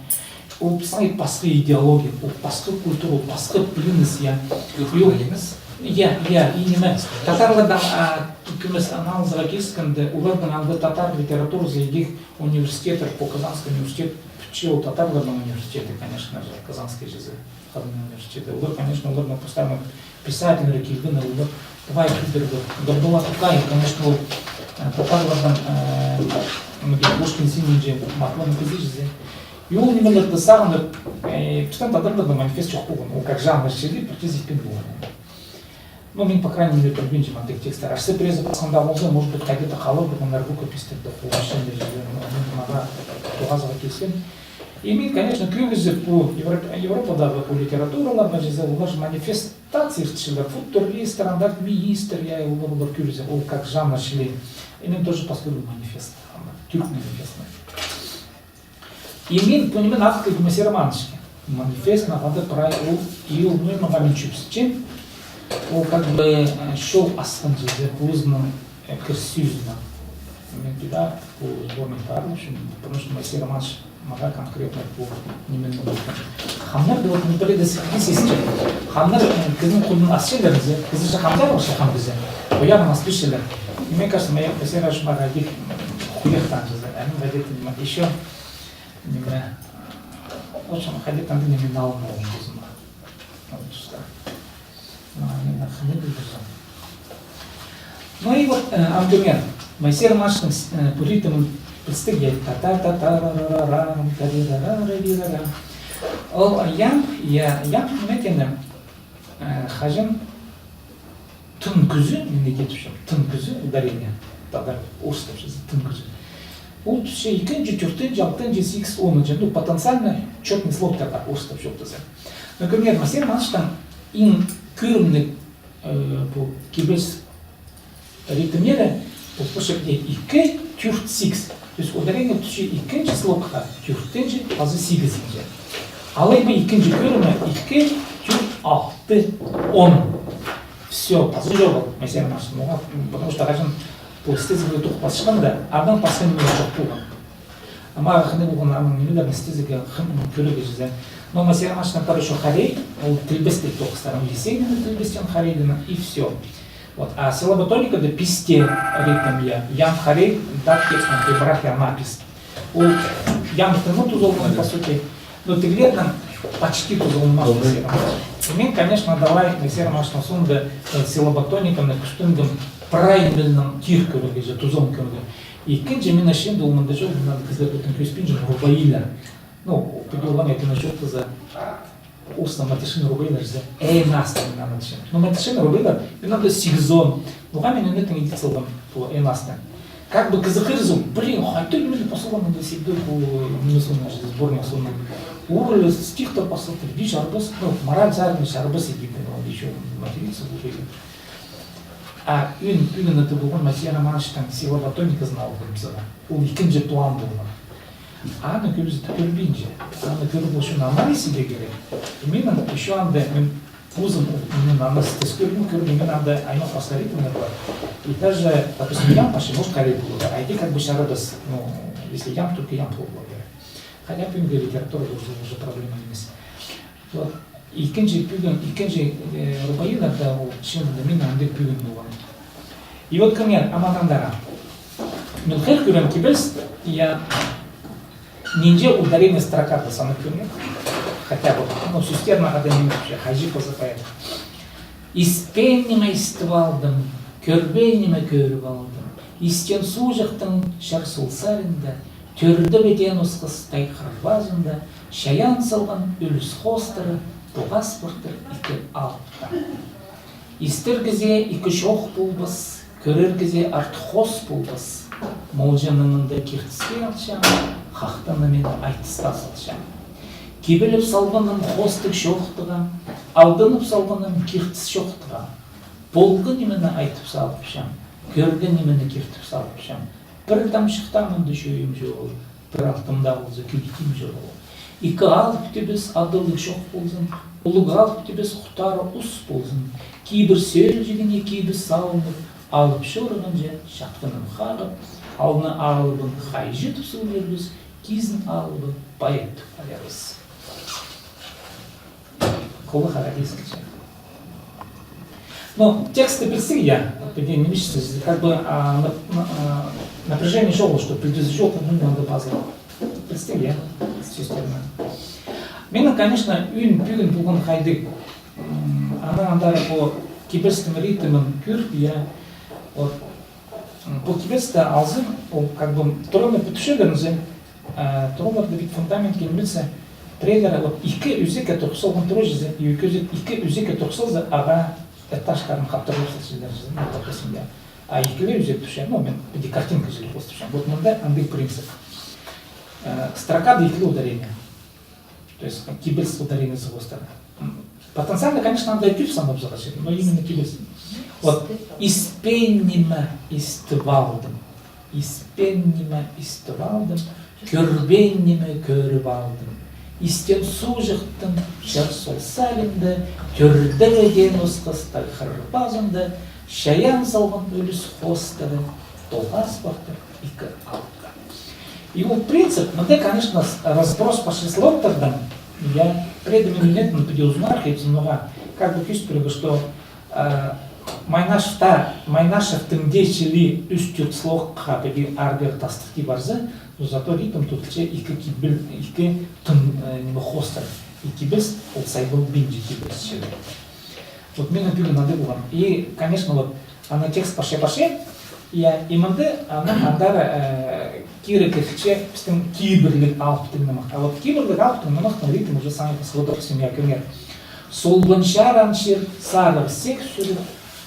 Ол піске пасха идеология, ол пасха культура, ол пасха пілініс, я. Тюрк нимес? Я, я, и ниме. Татарлардаң, а, кӧмес анализға киліскенде, оларның анда татар литературазы идӧк университеттер, по Казанский университет, пӱтче ол татарларның университеті, конечно же, Казанский чізе. Хазан университеті. Олар, конечно, оларның постоянно писательлер килген, олар давай пӱдірді. Габдулла Тукай, конечно, ол, э, татарлардаң, э, мына Пушкин синінҷе махланы кізі чізе. И ол нимелерді сағынып, э, пістің татарларда манифест чох полған. Ол как жанр чізе, пірдеезі итпеен полған. Ну, мин, по крайней мере, пілбинчем андағ тексттер. Ачса, пірсі пасханда полза, может быть, хайди-да халып полған, рукописьтерде, художественный, ну, мин мына тоғазарға киліскен. И мин, конечно, кӧбізі пу Европ-, Европадағы пу литератураларны чізе, олар же манифестация иртчелер, футуристтер, андағ министр, я, олар, олар кӧбізі, ол как жанр чізе. И мин тоже пастырым манифест, анда, тюрк манифестін. И мин пу ниме аттым Моисей Романовичке. Манифест, анда прай ол, и ол, ну, ноға мин чӧпсінчем. Ол как бы, э, чол асхынҷа, позының, э, кіріс-сӧзінең. Мин тиді, пу сборник пар, в общем, потому что Моисей Романович мағаа конкретно пу нимені айтты. Хамнар да вот не піледі сізге. Хамнар, э, кізінің худын асчалар зе, кізі же хамзар вообще хам кізі. Ояғын асписчалар. И мне кажется, Моисей Романович мағаа дик хуяхтанча зе. Аны да дик, ещё ниме, очень хайди-да андағ ниме алып алған позыма. Ол туста. Ну, ниме, хынығ пілдірзең. Ну и вот, э, ам кӧрген, Моисей Романовичтың, э, пу ритмін пілістіг, я, та-та-та-та-ра-ра-ра-рам, та-ри-ра-ра-ра-ри-ра-ра. Ол ямб, я, ямб ниме теені, э, хаҷан тың кӱзі, мин иди тіпчем, тың кӱзі, ударение, тадар, орыстап чізе, тың кӱзі. Ол тӱсче ікінҷі, тӧртінҷі, алтынҷы, сигіс, онынҷы, ну, потенциально чётный слог тадар, орыстап чоохтаза. Например, Моисей Романовичтың иң кӧрімніг, э, пу кибеліс ритмнері, пу пошепте ікі, тӧрт, сигіс. То есть ударение тӱсче ікінҷі слогха, тӧртінҷі паза сигізінҷі. Алай ба ікінҷі кӧрімі ікі, тӧрт, алты, он. Всё, пазы чоғыл, Моисей Романович. Ноға, потому что хаҷан пу эстетикаға тоғынып пасчатханда, анаң пасха ниме чох полған. А мағаа хынығ полған аның нимелерін эстетика хынығ кӧрерге чізе. Но Моисей Романовичтың пар ещё хорей, ол тілбестең тоғыстарын, Есениннің тілбестең, хорейдең, и всё. Вот, а силлабо-тоникада писте ритм, я, ямб, хорей, дат текстом, прибрахия, напис. Ол ямбтың тузаланған, по сути, но тігілернің почти тузаланмас. Мин, конечно, давай Моисей Романовичтың соонда, э, силлабо-тониканы кӱстенгем прай нимелернең тиріп кӧрерге, же тузалап кӧрерге. Ікінҷі, мин ачам, ол мында чох, мында кізілер пӱтін кӧзітпинче, рубаилар. Ну, пу даа олаң айтына чоохтаза, орыстаң матершинные рубаилар чізе, э, настың мин аны ачам. Ну, матершинные рубаилар, мин анда сигізон. Ноға мин аны тың идіп салдым, пу э, настың. Как бы кізі хығырза, блин, хайдағ ниме пазылған мында сигізде, пу ниме соонда, сборник соонда. Ол стихтар пазылды, вис арбас, ну, мораль сарин вис арбас иди, ну, ещё материться уже. А ӱн, ӱн аны полған Моисей Романовичтің силлабо-тониказын алғам сағам. Ол ікінҷі план полған. Аны кӧбізі кӧрбинче. Аны кӧріп, ол ӱчӱн анализ идерге кирек. И мин ещё анда, мин Позым ол, мин аны істес кӧрдім, кӧрдім, мин анда аймах пасха ритмнер пар. И даже, допустим, ямб, почему ж калей полар. Айти как бы чарабас, ну, если ямб, только ямб полар. Хотя пӱӱнгі литературада уже, уже проблема нимес. Вот. Ікінҷі пӱӱн, ікінҷі, э, рубаиларда ол чыындыда мин андағ пӱӱн полған. И вот кӧріңер, аманаңдара. Мин хығырып кӧрем кибеліс, я нинҷе ударение строкада санап кӧріңер. Хотя бы, ну, сӧстернең хада ниме вообще, хайҷы позы поэт. Испеен ниме истіп алдым, кӧрбеен ниме кӧріп алдым. Истен суғҷахтың чар сол саринда, тӧрді бе теен осхас тай хырбазында, чайаан салған ӱлӱс хоостары тоғас партыр ікі алыпта. Истер кізее ікі чох полбас, кӧрер кізее арт хос полбас. Молҷаны мында киртіске алчам, хахтаны мин айтысха салчам. Кибеліп салбаным хостығ чохтыға, алданып салбаным киртіс чохтыға. Полған нимені айтып салыпчам, кӧрген нимені киртіп салыпчам. Пір тамчыхта мында чӧйім чоғыл, пір алтымда полза кӧйтім чоғыл. Ікі алып тибіс адалығ чох ползын, улуғ алып тибіс хутары ус ползын. Кибір сӧлҷігіне кибіс салынып, алып чорынынҷа чатханын хағып, алны алыбын хайҷы тіп сыллирбыс, кизін алыбын поэт тіп аларбыс. Холы характеристика. Ну, тексті пілсең, я, піди нимес, как бы, а, на- на- а, напряжение чоғыл, что пілдізі чоғыл, ну, надо пазыл. Пілсең, я, сӧстерні. Минің, конечно, ӱн пӱӱн полған хайдағ, м, анаң андар пу кибелістің ритмін кӧріп, я, вот, М, пу кибелісті алзаң, ол как бы троны пӱтчелерінзер, э, троннарда пит фундамент килмезер, піреелері, вот, ікі ӧзекке турғыс салған троҷызы, и ікі ӧзек, ікі ӧзекке турғыс салза, ағаа этажтарын хаттырып салчалар, ну, допустим, я. А ікіле ӧзек турча, ну, мин піди картинка чіли хостапчам. Вот мында андағ принцип. Э, строкада ікіле ударение. То есть кибеліс ударениезі хоостыра. М, потенциально, конечно, андағ кӧп санап саларға чарир, но именно кибеліс. Вот, испеен ниме истіп алдым. Испеен ниме истіп алдым. Кӧрбеен ниме кӧріп алдым. Истен суғҷахтың чар сол саринда, тӧрді бе теен осхас тай хырбазында, чайаан салған ӱлӱс хоостары тоғас партыр ікі алыпта. И ол принцип, мында, конечно, с- разброс по числоктардан, я, пірееде мин ниме піди узунарах итсем, ноға, как бы кӧзіт пирерге, что, э, Майнашевта, Майнашевтің дее чіли ӱс-тӧрт слогха піди арғы тастыхти парза, но зато ритм тудылча ікі кибел, ікі тың, э, ниме, хоостар. И кибеліс ол сайбалбинча кибеліс чіли. Вот минің пӱӱн андағ полған. И, конечно, вот, ана текст парча-парча, я, и мында, ана, андар, э, кире кірче пістің кибірліг алыптың нымах. А вот кибірліг алыптың нымахтың ритмі уже саңай пасха, вот, допустим, я, кӧріңер. Солбын чаран чир сарығ сек сӱріп,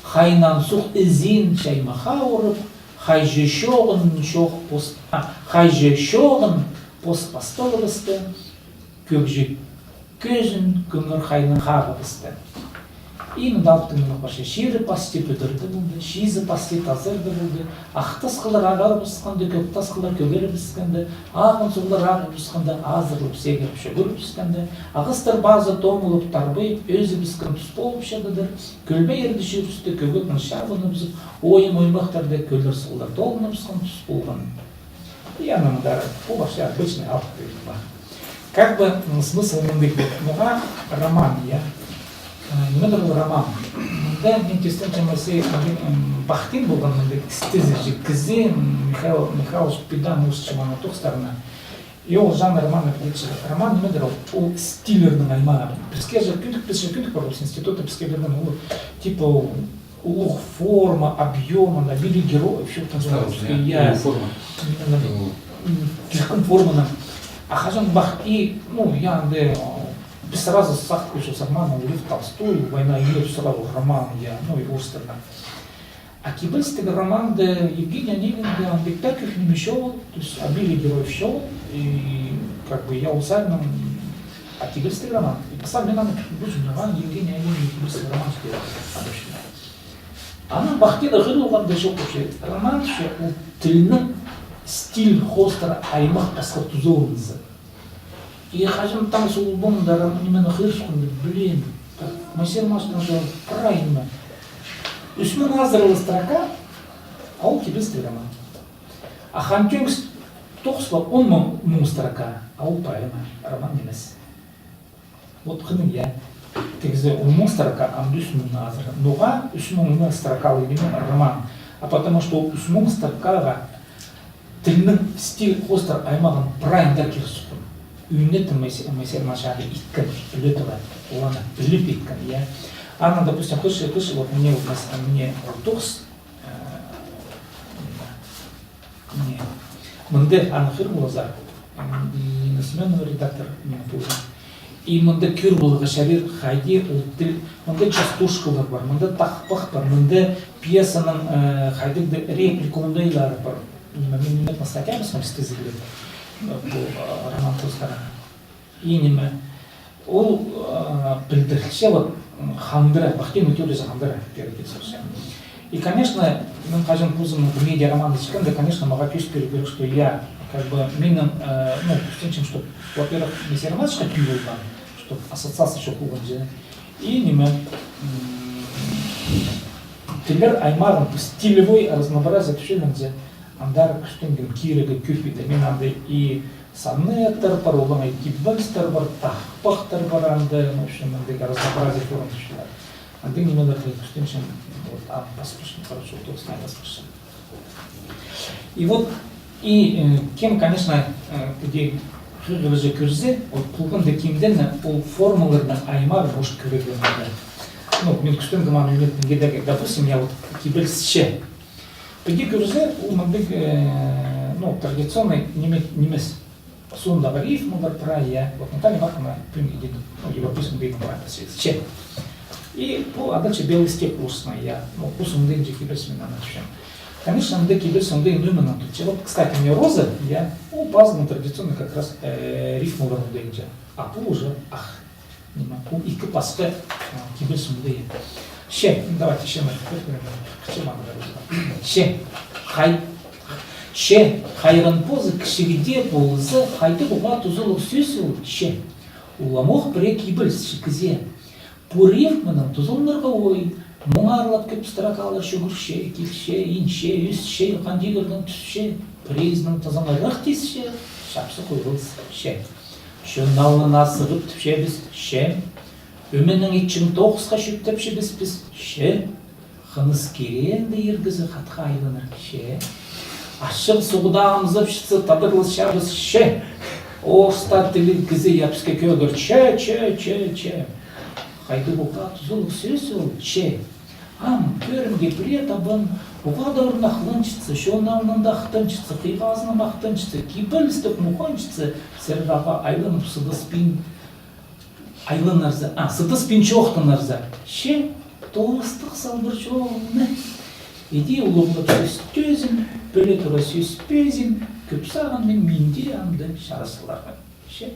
хайнаан суғ ізін чаймахха урып, хайҷы чоғын чох пос-, а, хайҷы чоғын пос пасталыбысты, кӧгҷі кӧзін кӧңір хайнаан хағыбысты. Именно алыптың нымах парча. Чирі пасти пӱдірде полды, чизі пасти тазырда полды, ах тасхыллар ағарыбысханда, кӧк тасхыллар кӧгерібіскенде, ағын суғлар ағыбысханда, азырлап сегіріп чӱгӱрібіскенде, ағастар пазы томылып, тарбайып, ӧзібіскен тус полып чададыр, кӧлбеерді чӧрісті кӧгетнең чабыныбызып, ойым оймахтарда кӧллер суғлар толыныбысхан тус полған. И ана мында, пу вообще обычный алып кӧрінді. Как бы, м, смысл мындағ, вот, ноға роман, я. Э, ниме дір ол роман? Мында мин тӧстенчем, Моисей, м, Бахтин полған мындағ істезігҷі кізі, м, Михаил Михайлович Педан узынча мына тоғыстарына. И ол жанр романа пілче. Роман ниме дір ол? Ол стильлернің аймағы. Піске же кӧнік, піс же кӧнік пар, ол институтта піске пирген, ол, типа, ол улуғ форма, объём, анда обилие героев, всё там. Ставрополь, я, я. Улуғ форма. М, м, килкім форманы. А хаҷан Бахтин, ну, я, анда, э, піс сразу сағынчабыс роман, ол Лев Толстой, «Война и мир», сразу роман, я, ну, и орыстарда. А кибелістіг романда Евгений Онегинде андағ таа кӧп ниме чоғыл, то есть обилие героев чоғыл, и как бы я ол саринаң, а кибелістіг роман. И пасха мин аны пілбинчем, ноға Евгений Онегин кибелістіг роман тіп, обычно. Анаң Бахтинда хығырғанда чох вообще. Роман вообще ол тілнің стиль хоостыра аймах пасха тузаланза. И хаҷан таң Солбонда роман нимені хығырыбысханда пілем. Так, Моисей Романовичтың прай ниме. Ӱс муң азыра строка, а ол кибелістіг роман. А Хан Тӧңіс тоғыс пар он муң, муң строка, а ол прай ниме, роман нимес. Вот хынығ, я. Тігізі он муң строка, ам ӱс муңнаң азыра. Ноға ӱс муң ниме строкалы ниме роман? А потому что ол ӱс муң строкаға тілнің стиль хоостыра аймағын прай андар кирі сыххан. Ӱнетін Моисей, Моисей Романович иткен, піле тура, ол аны піліп иткен, я. Анаң, допустим, кізі, кізі, вот мына, вот, мына ол тоғыс, э, мына, мында аны хығыр полза, м, Сменов редактор, мына, полған. И мында кӧр поларға чарир, хайди ол тіл, мында частушкалар пар, мында тахпах пар, мында пьесаның, э, хайдағ-да реплика оңдайлары пар. Ниме, мин ниме статья пасхам, стезіглеп, э, пу, э, роман тоғыстарына. И ниме, ол, э, пілдірче, вот, м, хандыра, Бахтиннің теориясы хандыра, переводится всё. И, конечно, мин хаҷан позымның медиа романны чытканда, конечно, мағаа кӧзіт пирерге кирек, что я, как бы, минің, э, ну, кӱстенчем, чтоб, во-первых, Моисей Романовичха тӧӧй полған, чтоб ассоциация чох полған чи. И ниме, м, тіллер аймағын, стилевой разнообразие тіпчелер чи, андар кӱстенгем кирерге кӧп иді. Мин анда и сонеттер пар, олаңай кибелістер пар, тахпахтар пар анда, в общем, андағ разнообразие форм тіпчелер. Андағ нимелерге кӱстенчем, вот, ам пас парчам, короче, ол тоғысты пас парчам. И вот, и, э, кем, конечно, э, піди хығырҷы кӧрзе, вот, полған даа кимдең ол формаларның аймағы, может, кӧрерге ниме. Ну, мин кӱстенгем аны ӱнетін идерге, допустим, я вот кибеліс че. Піди кӧрзе, ол мындағ, э, ну, традиционный ниме, нимес. Соондағы рифмалар прай, я. Вот Наталья Марковна пӱӱн иди, ну, европейский дегеннең прай пасча. Че. И пу адалча белый стих орыснаң, я. Ну, пу сомында иди кибеліс, мин аны тіпчем. Конечно, анда кибеліс сомында иди ниме ниме тутча. Вот, кстати, мына роза, я, ол пазынаң традиционный как раз, э, рифмалар анда иди. А пу уже ах. Ниме, пу ікі пасха, а, кибеліс анда иди. Че, ну, давайте, че, че. Хай-, че, хайран позы кічіг дее полза, хайдағ уғаа тузалығ сӧс ол, че. Уламох пірее кибеліс чіткіззе. Пу рифманаң тузаланарға ой, муңарлап кӧп строкалар чӱгӱрче, килче, инче, ӧсче, хан тигірдең тӱсче, пірезінің тызынырах тисче, чапсых ойғылыс, че. Чон алнына сығып тіпчебіс, че. Ӧменің итчең тоғысха чӧптепчебіс піс, че. Хыныс киреенде иргізі хатха айланар, че. Ачығ суғда амзапчатса, тадарласчабыс, че. Орыстар тілі кізі я піске кӧгер, че, че, че, че. Хайдағ уғаа тузалығ сӧс ол, че. Ам, кӧрімге, пірее табан, уғаа даа орнахланчатса, чон алнында ахтанчатса, хыйғазына махтанчатса, кибелістіг муханчатса, сірер ағаа айланып сыдаспин айланарзар, а, сыдаспин чоохтанарзар. Че, тоғыстығ салбыр чонны. Иди улуғлап сӧстезің, піле тура сӧспезің, кӧп сағынмин мин дее амды чарыс саларға. Че.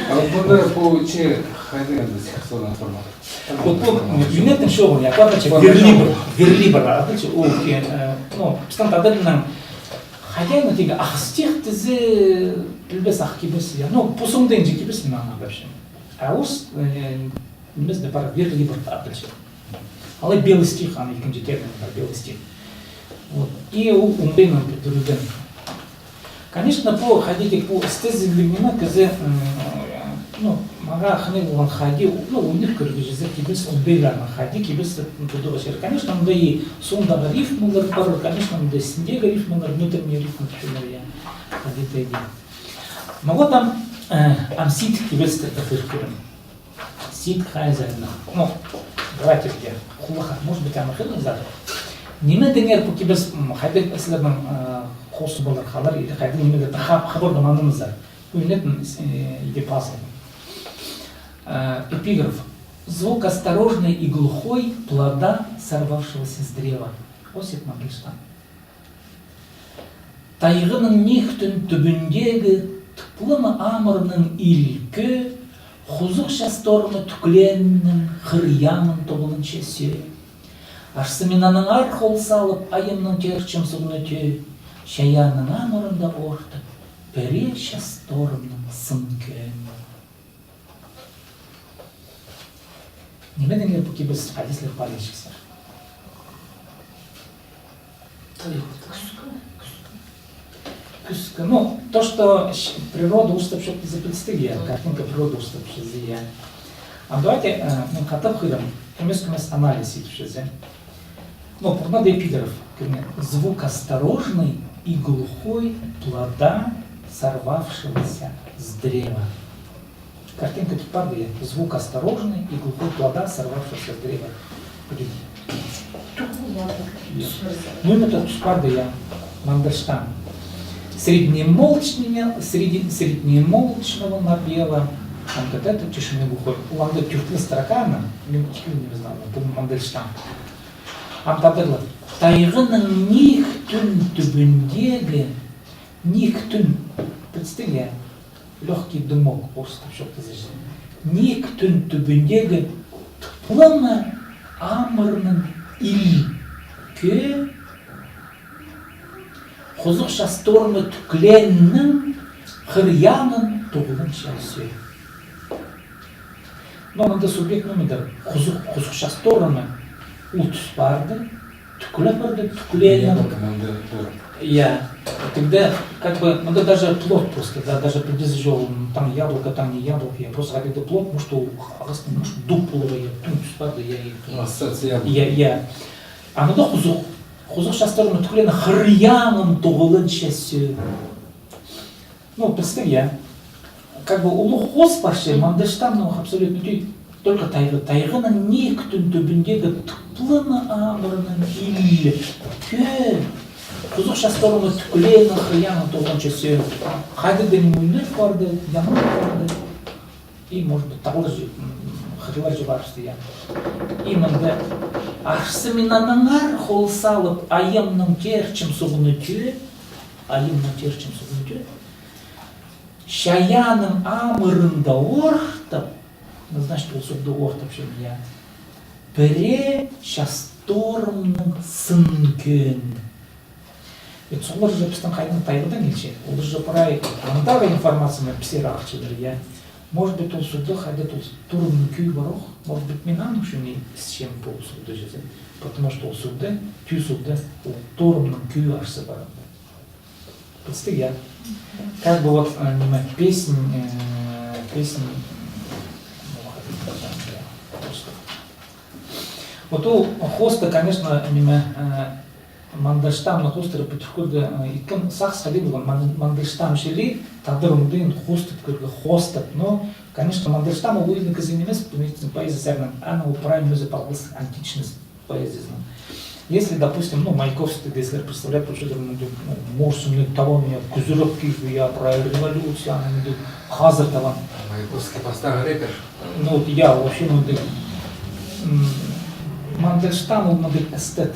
А вот мында пу че хайдағ анда стихотворный формат? Вот пу ӱнетін чоғыл, я, короче, верлибр, верлибр, а, короче, ол, э, ну, пістің тадарнаң хайди аны тигі ах стих тізе, пілбес, ах кибеліс, я. Ну, пу сомында иди кибеліс, мин аны андапчам. А орыс, э, нимезінде пар верлибр, а, короче. Алай белый стих, аны ікінҷі термин пар, белый стих. Вот. И ол оңдайнаң пӱдірілген. Конечно, пу хайди даа пу стезігліг ниме кізі, м, ну, мағаа хынығ полған хайди, ну, ӱніп кӧргізер кибеліс оңдайларнаң, хайди кибеліс тударға чарир. Конечно, мында и соондағы рифмалар пар, конечно, мында істіндегі рифмалар, внутренний рифмы тіпчелер, я. Хайди даа иди. Но вот ам, э, ам сидік кибелістерні хығырып кӧрем. Сидік хайзы аны. Ну, давайте где. Хулаха, может быть, аны хығырзар. Ниме теңер пу кибеліс, м, хайдағ сірернің, э, хозыбалар халар, или хайдағ нимелердең хабарда маңнанзар. Ӱнетін, э, иди пазылған. Э, эпиграф. Звук осторожный и глухой плода, сорвавшегося с древа. Осип Мандельштам. Тайғаның нихтін тӱбіндегі тыплама амырның илкі, хузух часторны тӱкленнің хыр ямын тобылынча сӧӧ. Арса мин аннаңар хол салып, айымның тер чымсығны тӧӧ. Чайаанның амырында ортып, пірее час торымның сын кӧӧн. Ниме дее пу кибіс хадислер пар ещӧ. Кӱскӱ. Кӱскӱ. Ну, то, что щ-, природа устап чоохтаза, пілдістіг, я, картинка природа устап чізе, я. А давайте, э, ну, хатап хығырим, кӧмес-кӧмес анализ идіп чізе. Ну, пурнада Эпиграф кӧрген. Звук осторожный и глухой плода, сорвавшегося с древа. Картинка тут парды, я. Звук осторожный и глухой плода, сорвавшегося с древа. Погоди. Я. Ну, это тут парды, я. Мандельштам. Среди немолчного, среди, среди немолчного напева, там, вот это, тишины глухой. Уланда тӧртінҷі строка, ана, мен килін не знаю, пу Мандельштам. Ам тадар ла. Тайғаның ниик тӱн тӱбіндегі, ниик тӱн, представляю, лёгкий дымок, орыстап чоохтаза. Ниик тӱн тӱбіндегі тыплама амырның ил кӧӧ, хузух час торымы тӱкленің хырияңын тоғыланча сӧӧ. Но мында субъект номер, хузух, хузух час торымы, ол тӱс парды, тӱкле парды, тӱкленің. Яблоко мында пар. Я. Тогда, как бы, мында даже плод просто, да, даже пілдізі чоғыл, там яблоко, там не яблоко, я, просто хотя бы плод, может, ол ағастың, может, дуб поларға, я, тӱн тӱс парды, я, и ассоциация. Я, я. А мында хузух, хузух час торымы тӱкленің хырияңын тоғыланча сӧӧ. Ну, представь, я. Как бы улуғ хоос парча, Мандельштам, ну, абсолютно тӧӧй. Только тайға, тайғаның ниик тӱн тӱбіндегі тыплама амырның ил кӧӧ, хузух час торымы тӱкленің хырияңын тоғыланча сӧӧ. Хайдағ-да мӱннер парды, яңнар парды. И, может быть, тағлар чи, м, хырлар чи парыбысты, я. И мында: арса мин аннаңар хол салып, айымның теерчем суғны тӧӧ, айымның теерчем суғны тӧӧ. Чайаанның амырында ортап, ну, значит, ол суғда ортапчам, я. Пірее час торымның сын кӧӧн. Ведь суғлар же пістің хайдаң тайғадаң килче. Олар же прай андағы информацияны пісер ағылчалар, я. Может быть, ол суғда хайдағ-да ол торымның кӧӧй пар ох. Может быть, мин аның ӱчӱн исчем пу суғда чізе. Потому что ол суғда, тӧӧ суғда, ол торымның кӧӧй арса парған. Пілдістіг, я. Как бы вот, э, ниме, песнь, э, песнь, ну, как это сказать, я, просто. Вот ол хоосты, конечно, ниме, э, Мандельштамның хоостары пу тӱркӱрге, э, иткен сағыс хайди полған, Ман-, Мандельштам чіли тадар оңдайын хоостап кӧрерге, хоостап. Но, конечно, Мандельштам ол уйадығ кізі нимес, поэзия саринаң, аның ол прай ниме зе палғалыстығ античность поэзиязынаң. Если, допустим, ну, Маяковскийді сірер представлять полчадыр, ну, морсымны табан, я, кӱзірек кип, я, прай революция, аны, ну, хазыр табан. Маяковский пастағы рэпер. Ну, вот, я, вообще, ну, да, м, Мандельштам, ол, ну, да, эстет.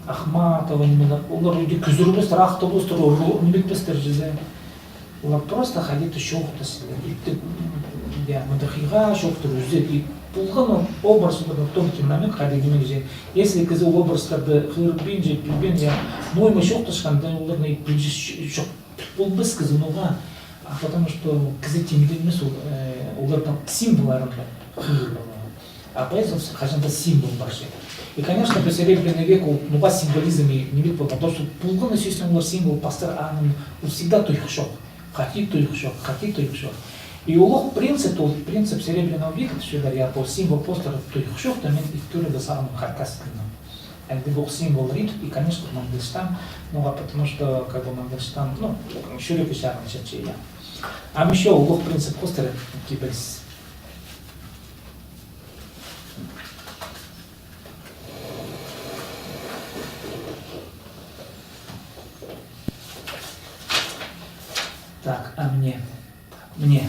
Ахматова, ниме, олар уже кӱзірбестер, ах табыстар, ниме итпестер чізе. Олар просто хайди-да чоохтасчалар. Итте, я, мындағ хыйға чоохтар ӱзе. И полған ол образ, ол тонкий намёк, хайди ниме кізі. Если кізі ол образтарды хығырбинча, пілбин, я, ну, ниме чоохтасчатханда, оларны пілче ч-, чох, піл полбас кізі, ноға. А потому что кізі тимденмес ол, э, оларның символларынға хығырып аларға. А поэзия ол хаҷан даа символ парча. И, конечно, пу Серебряный век ол, ноға символизм и ниме полған. Потому что полған, естественно, олар символ пастар, аның ол всегда туйых чох. Хати туйых чох, хати туйых чох. И улуғ принцип, ол принцип Серебряного века, тіпчелер, я, пу символ постар туйых чох, то мин ит кӧрерге сағынам хакас тілінең. Андағ символлар ит, и, конечно, Мандельштам, ноға, потому что, как бы, Мандельштам, ну, чӱрегі чарынчатча, я. Ам ещё улуғ принцип хоостыра кибеліс. Так, а мына, мына.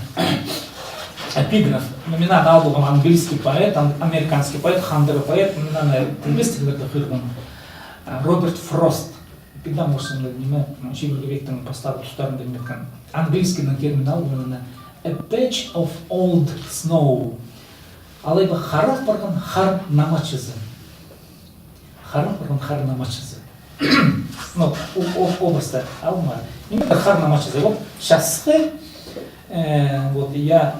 Эпиграф. Ну, мин аны алғам, английский поэт, ан-, американский поэт, хандыра поэт, мин аны пілбестіглерді хығырғам. А, Роберт Фрост. Пілдім, орысча ниме, чибіргі вектің пастағы тустарында ниме иткен. Английскийдең термин алғам, мына: A patch of old snow. Алай ба харап парған хар намачызы. Харап парған хар намачызы. Ну, о-, о-, образты алма. Ниме хар намысчызы? Вот часхы, э, вот, я,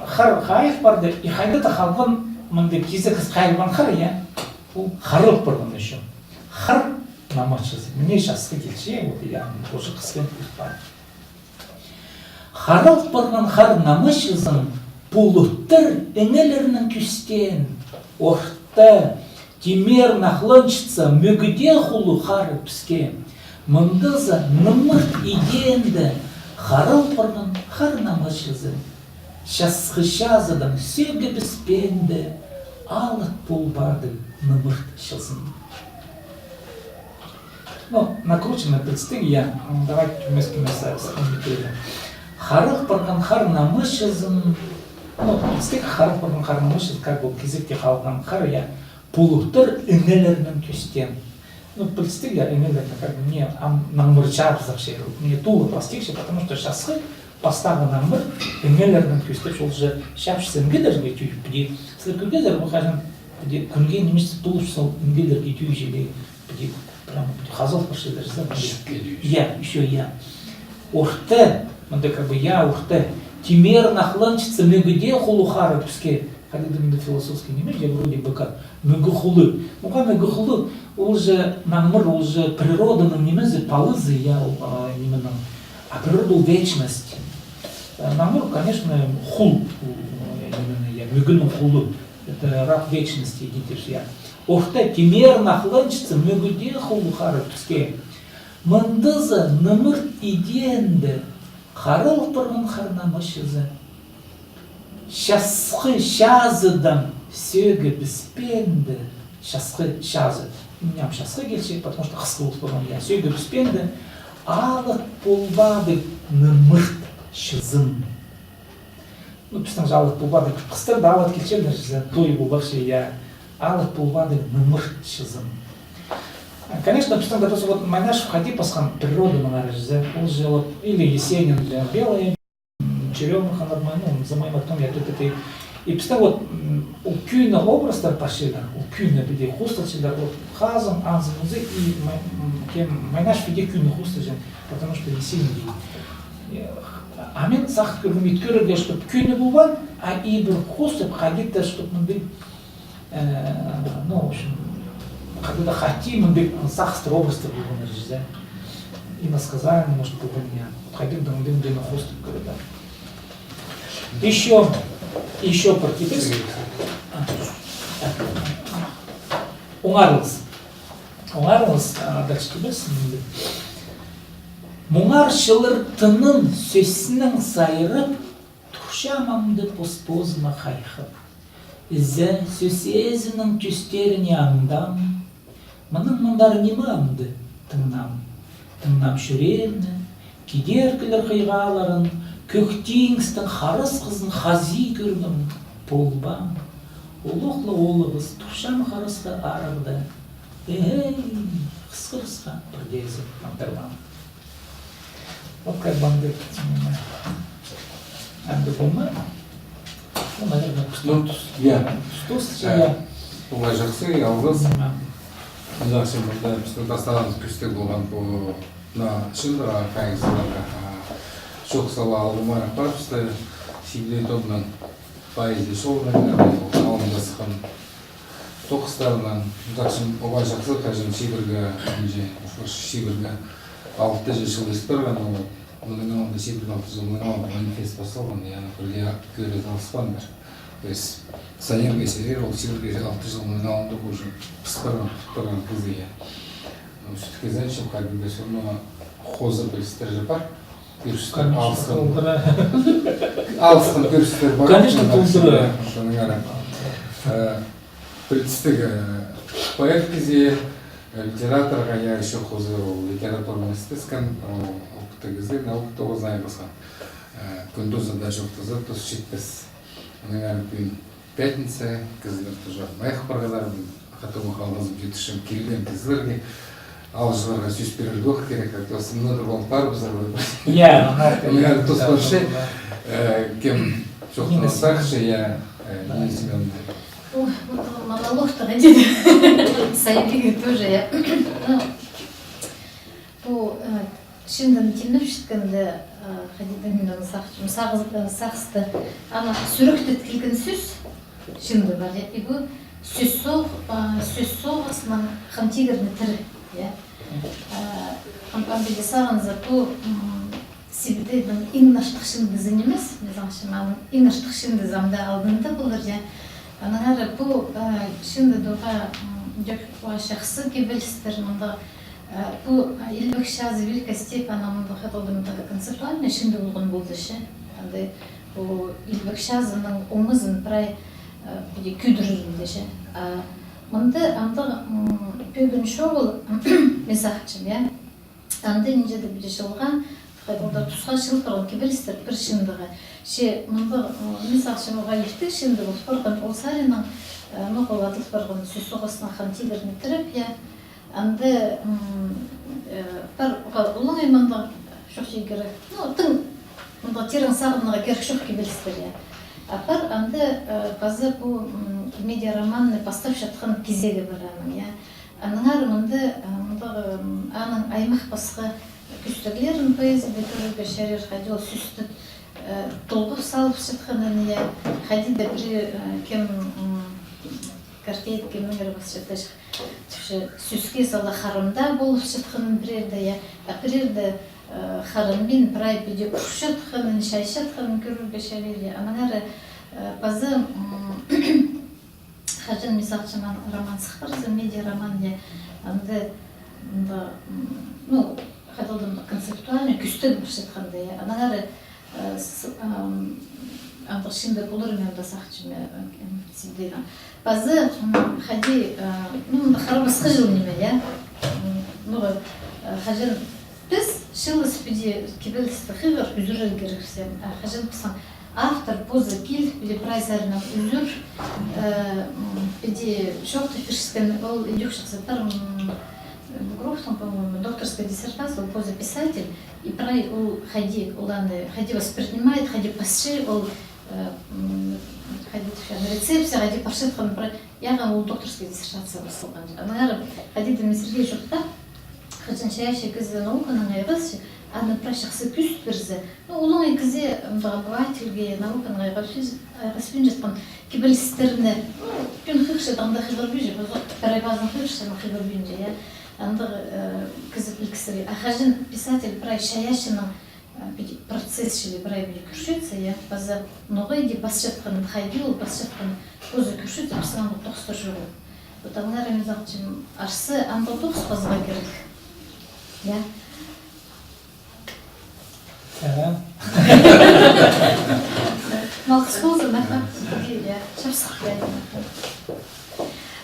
хар хайығ парды, и хайда-да халған мындағ кизек хыс хайылбаан хар, я. Ол харыл парған ещё. Хар намысчызы. Мына часхы килче, вот, я, уже хысхан киліп парды. Харыл парған хар намысчызын пулуттар іңелернең кӧстеен, орта, тимер нахланчатса, мӧгіде хулу хары піске. Мындызы нымырт идеенде харыл парған хар намысчызы. Часхы чазыдаң сӧгібіспеенде алып полбадығ нымырт чызын. Ну, накручено, пілдістіг, я. М, давай кӧмес-кӧмес, э, сыххам пӱтееде. Харыл парған хар намысчызын, ну, пілдістіг, харыл парған хар намысчызын, как бы, кизекте халған хар, я. Пулуттар іңелернең кӧстеен. Ну, пілдістіг, я, іңелернең, как бы, не, ам, наңмыр чабызахча, не тулы пастихча, потому что часхы пастағы наңмыр іңелернең кӧстеп, ол же чапчазы іңелерге тӧӧй, піди. Сірер кӧргезер, ол хаҷан піди кӱнге нимес тулып, сол іңелерге тӧӧй же, піди, прямо піди хазыл парча, даже, знаешь, піди. Чіпке тӧӧй. Я, ещё я. Орта, мында как бы я, орта. Тимер нахланчатса, мӧгіде хулу хары піске. Хайдағ-да мында философский ниме, я, вроде бы как. Мӧгі хулу. Муға мӧгі хулу, ол же наңмыр, ол же природаның нимезі, палазы, я, ол, а, нименің. А природа ол вечность. Э, наңмыр, конечно, хул, э, нименің, я, мӧгінің хулу. Это раб вечности, идите же, я. Орта, тимер нахланчатса, мӧгіде хулу хары піске. Мындызы нымырт идеенде харыл парған хар намысчызы. Часхы чазыдаң сӧгібіспеенде, часхы чазы. Ням часхы килче, потому что хысхы полып парған, я, сӧгібіспеенде алып полбадығ нымырт чызын. Ну, пістің же алып полбадығ, хыстар даа алып килчелер, же, той полбахча, я, алып полбадығ нымырт чызын. Конечно, пістің даа просто вот Майнашев хайди пасхан природаның ары, же, ол же вот, или Есенин, же, белая, м, черёмуха над моим, ну, за моим окном, я, ты, ты, ты. И пістің вот, м, ол кӧні образтар парчалар, ол кӧні піди хоосталчалар, вот, хазың, анзы-мунзы, и Май-, м, кем, Майнашев піди кӧні хоосталҷаң, потому что Есенин дее. Э, а мин сағыс кӧргем, ит кӧрерге, чтоб кӧні полбаан, а и пір хоостап, хайди-да, чтоб мындағ, э, ну, в общем, хайди-да хати мындағ сағыстар, образтар полған, же. Иносказание, может, полған, я. Хайди-да мындағ, мындағ хоостап кӧрді. Ещё, ещё пір кибіс. А, так. Оңарылыс. Оңарылыс, а, дальше кибіс. Муңар чыллар тынын сӧснең сайрап, турчам амды пос-позыма хайхап. Ізі сӧс ээзінің тӧстеріне аңдам. Мының мындар ниме амды тыңнам. Тыңнам чӱреемні, кидеркілер хыйғаларын, кӧк тиңістің харасхызын хазии кӧргем, полбаам. Олох ла олығыс, турчам харасха арығда. Эй, хысхырысха пірдеезі маңдырбаам. Вот как бы андағ, м, андағ пу ма? Ну, наверное, пу тус. Ну, я. Пу тус, э, я. Оңай, чахсы, алғыс. Мгм. Чахсы, мында пістің пастағыбыс кӧстег полған пу, мына, чылларға, хайығ чылларға, а, чох сала алғым парыбысты, Сибдей Томның поэзия чолынаң, алнында сыххан тоғыстарынаң, чахсы, оңай, чахсы, хаҷан чибіргі, нинҷе, чибіргі алты чыл ӧс парған, ол, мының алнында чибіргі алты чыл, мының алнында манифест пасталған, я, аны пірдее кӧре алыспааннар. То есть, санирға сирер, ол чибіргі алты чыл мының алнында уже пыс парған, пыс парған кізі, я. Ну, всё-таки, знаете, хайдағ-да всё равно хоза пілістер же пар. Кӧрістер, конечно, алысхан. Толдыра. Алысхан кӧрістер пар. Конечно, толдыра. Соның ары. Э, пілдістіг, э, поэт кізі, э, литераторға, я, ещё хоза ол литературный істескен, ол опытлығ кізі, наука тоғызын айғасхан. Э, кӱн тузында чоохтаза, тус читпес. Анаң ары пӱӱн пятница, кізілер тоже майых парғаннар, хатығ халғазым читірчем килген кізілерге, алҷыларға сӧс пирерге ох кирек, а то сымнадыр ол парыбызар. Я, анаң ары тус парча, э, кем чоохтаза сағынча, я, э, Нина Семёновна. Ой, вот монолог-то, да. Сайбиге тоже, я. Ну, Пу, э, чыындыны тимнепчеткенде, э, хайди даа мин аны сағынчам, сағыс-, э, сағыста, ана сӱректет килген сӧс, чыынды пар, я, и пу сӧс соғ-, э, сӧс соғыснаң Хан Тигірні тірі, я. Э, ам, ам піди сағынза, пу, м, Сибдейдің иң артых чыындызы нимес, мин сағынчам, аның иң артых чыындызы ам даа алдында полар, я. Аннаңар пу, э, чыынды тоға, м, дӧк уа чахсы кибелістер, мында, э, пу, э, Илбек чазы, Великая степь, ана мында хаталдым, мында концептуальный чыынды полған полды, че. Анда пу Илбек чазының омызын прай, э, піди кӧдірілді, че. А мында андағ, м, пӧгін чоғыл, мин сағынчам, я. Анда нинҷе-де піди чылға, хайдағ-да тусха чыл парған кибелістер пір чыындыға. Че мында, м, мин сағынчам, оға иртірек чыынды пол парған, ол саринаң, э, ноға ол адал парған, сӧс соғыснаң Хан Тигірні тіреп, я. Анда, м, э, пар оға улуғ мында чох тирге кирек. Ну, тың мында тирең сағынарға кирек чох кибелістер, я. А пар анда, э, паза пу, м, медиа романны пастапчатхан кизегі пар аның, я. Аннаңар мында, а, мында, м, аның аймах пасха кӧстеглерін поэзияда кӧрерге чарир, хайди ол сӧсті, э, толғап салыпчатханын, я, хайди даа пірее, э, кем, м, картейт кем миңер пасчатханын, тіпче, сӧске сала харам даа полыпчатханын пірееде, я, а пірееде, э, хараммин прай піди урчатханын, чайчатханын кӧрерге чарир, я. Аннаңар, э, паза, м, хаҷан, мин сағынчам, ан-, роман сых парза, медиа роман, я, анда, анда, м, ну, хайдағ-да концептуальный кӧстег парчатханда, я. Аннаңар, э, с-, ам, андағ чыынды полар ниме анда сағынчам, э, м, Сибдейнің. Паза, м, хайди, э, ну, мында хара пасха чыл ниме, я. М, ну, э, хаҷан піс чылыс піди кибелісті хығыр, ӱзӱрер кирекпіс, а хаҷан пістің автор позы киліп, піди прай саринаң ӱзӱр, э, м, піди чоохтап пирчеткен, ол идӧк чахсы пар, м, Грофтың, по-моему, докторская диссертация, ол позы писатель, и прай ол хайди, ол аны хайди воспринимает, хайди пасча, ол, э, м, хайди тіпче, рецепция хайди парчатхан прай. Яғни ол докторская диссертация пасталған. Аннаңар хайди даа мин сірерге чоохтаам, хаҷан чайаачы кізі науканаң айғасча, аны прай чахсы кӧзіт пирзе. Ну, улуғ кізі, м, обывательге, науканаң айғаспин-, айғаспинчатхан кибелістерні, ну, кӧн хығырчатханда хығырбинча, пазох пірее пазын хығырчатханда хығырбинча, я. Андағ, э, кізі пілгістіг. А хаҷан писатель прай чайаачының, э, піди процесс чіли прай піди кӧрчетсе, я, паза ноға иди пасчатхан, хайди ол пасчатхан, позы кӧрчетсе, пістің андағ тоғыстар чоғыл. Вот аннаңар мин сағынчам, арса андағ тоғыс пазарға кирек. Я. Ага. Малғыс ползын, аха. Я, чапсых, я.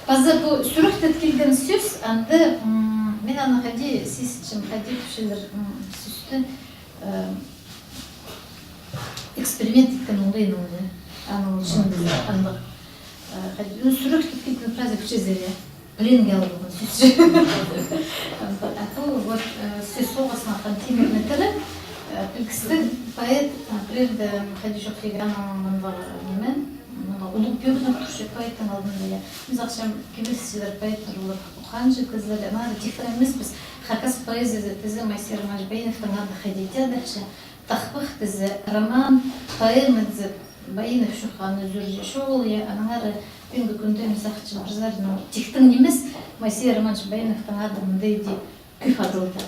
Паза пу сӱректет килген сӧс, анда, м, мин аны хайди сизінчем, хайди тіпчелер, м, сӧсті, э, эксперимент иткен оңдайнаң, я. Аның ӱчӱн піс андағ, э, хайди, ну, сӱректет килген фраза кӧрчезер, я. Пленге алған сӧс. А пу вот, э, сӧс соғыснаң Хан Тигірні тіреп, э, пілгістіг поэт, э, пірееде хайди чоохтирға, аның мындағ, э, ниме, мындағ улуғ пӧгіні турча поэттің алдында, я. Мин сағынчам, кибелісчілер, поэттер олар ухаанҷы кізілер, я, надо тихтең нимес, піс хакас поэзиязы тізе Моисей Романович Баиновтың ады хайди тее тапча. Тахпах тізе, роман, поэма тізе, Баинов чох, аны ӱзӱрҷі чоғыл, я, аннаңар пӱӱнгі кӱнде, мин сағынчам, пір саринаң тихтең нимес, Моисей Романович Баиновтың ады мында иди кӧп адалды.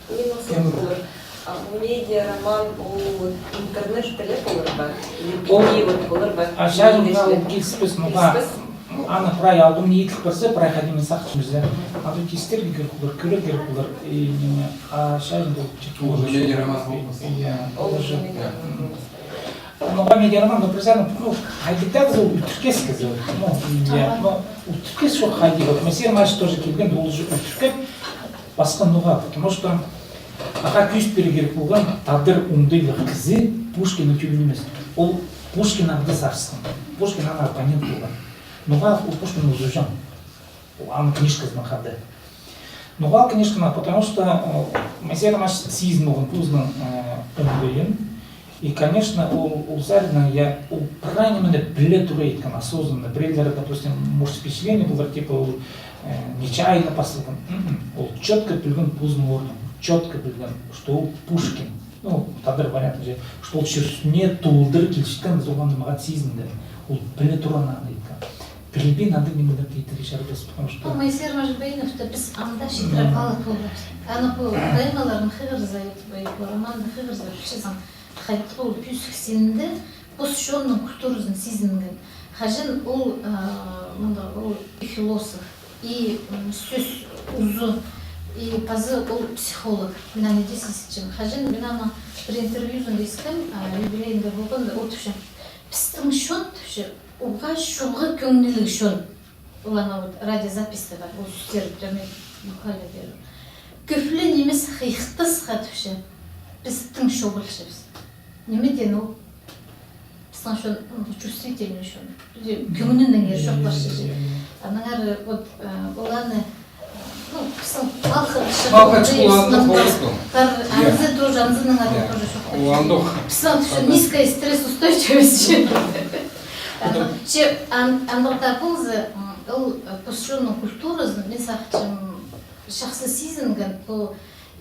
Мин осал полар. А, медиа роман, ол вот интернет тілі полар ба? Или ол піди вот полар ба? А чайынға ол киліспес, ну да. Киліспес? Аны прай алғым ниитлік парза, прай хайди мин сағынчам, пірзе. Аны тикстерге кирек полар, кӧрерге кирек полар. И, ниме, а чайынға ол чек. Ол уже медиа роман полмас. Я, ол уже медиа роман полмас. Ну, а медиа роман, ну, пірзе, ну, хайди даа ол ӱтіркес кізі. Ну, я, ну, ӱтіркес чох хайди. Вот Моисей Романович тоже килген, ол уже ӱтіркеп пасхан ноға, потому что ағаа кӧзіт пирерге кирек полған тадар оңдайлығ кізі Пушкиннің тӧлі нимес. Ол Пушкиннең даа сарысхан. Пушкин аның оппонент полған. Ноға ол Пушкиннең узаҷаң. Ол аның книжказынаң хада. Ноға ол книжказынаң, потому что, э, Моисей Романович сизін полған позының, э, оңдайын. И, конечно, ол, ол саринаң, я, ол прай нимені піле тура иткен, осознанно. Піреелері, допустим, может, впечатление полар, типа, ол, Э, нечайно пазылған. М-м. Ол чётко пілген позының орнын, чётко пілген, что ол Пушкин. Ну, тадар понятно же, что ол чир ӱстӱне толдыра килчеткен, ол аны мағат сизінді. Ол піле тура аны иткен. Пілбин андағ нимелерні иттерге чарабас, потому что... Ол Моисей Романович Баиновты піс анда читіре палып полбаабыс. Аны пу поэмаларын хығырза, пу романны хығырза, пілчезің, хайдағ ол пӧзік синде пос чонның культуразын сизінген. Хаҷан ол, а, мында ол и философ, и, м, сӧс узы, и пазы ол психолог. Мин аны дее сизінчем. Хаҷан мин аны пір интервьюзында искем, а, юбилейінде полғанда, ол тіпче: пістің чон, тіпче, уғаа чулғы кӧңніліг чон. Ол ана вот радиозаписьте пар, ол сӧстер прямой буквально беріп. Кӧп ле нимес хыйыхтасха, тіпче, пістің чоғылчабыс. Ниме теен ол? Пістің чон, м, чувствительный чон. Піде кӧңнінеңер чоохтасча. Аннаңар вот, э, ол аны, э, ну, пістің палхыт чыхты. Палхыт чыхты, ол андох. Пар, анзы тоже, анзынаң тоже чоохтасча. Ол андох. Пістің тіпче низкая стрессоустойчивость. Че ан-, аннаңар полза, м, ол, э, пос чонның культуразын, мин сағынчам, чахсы сизінген, пу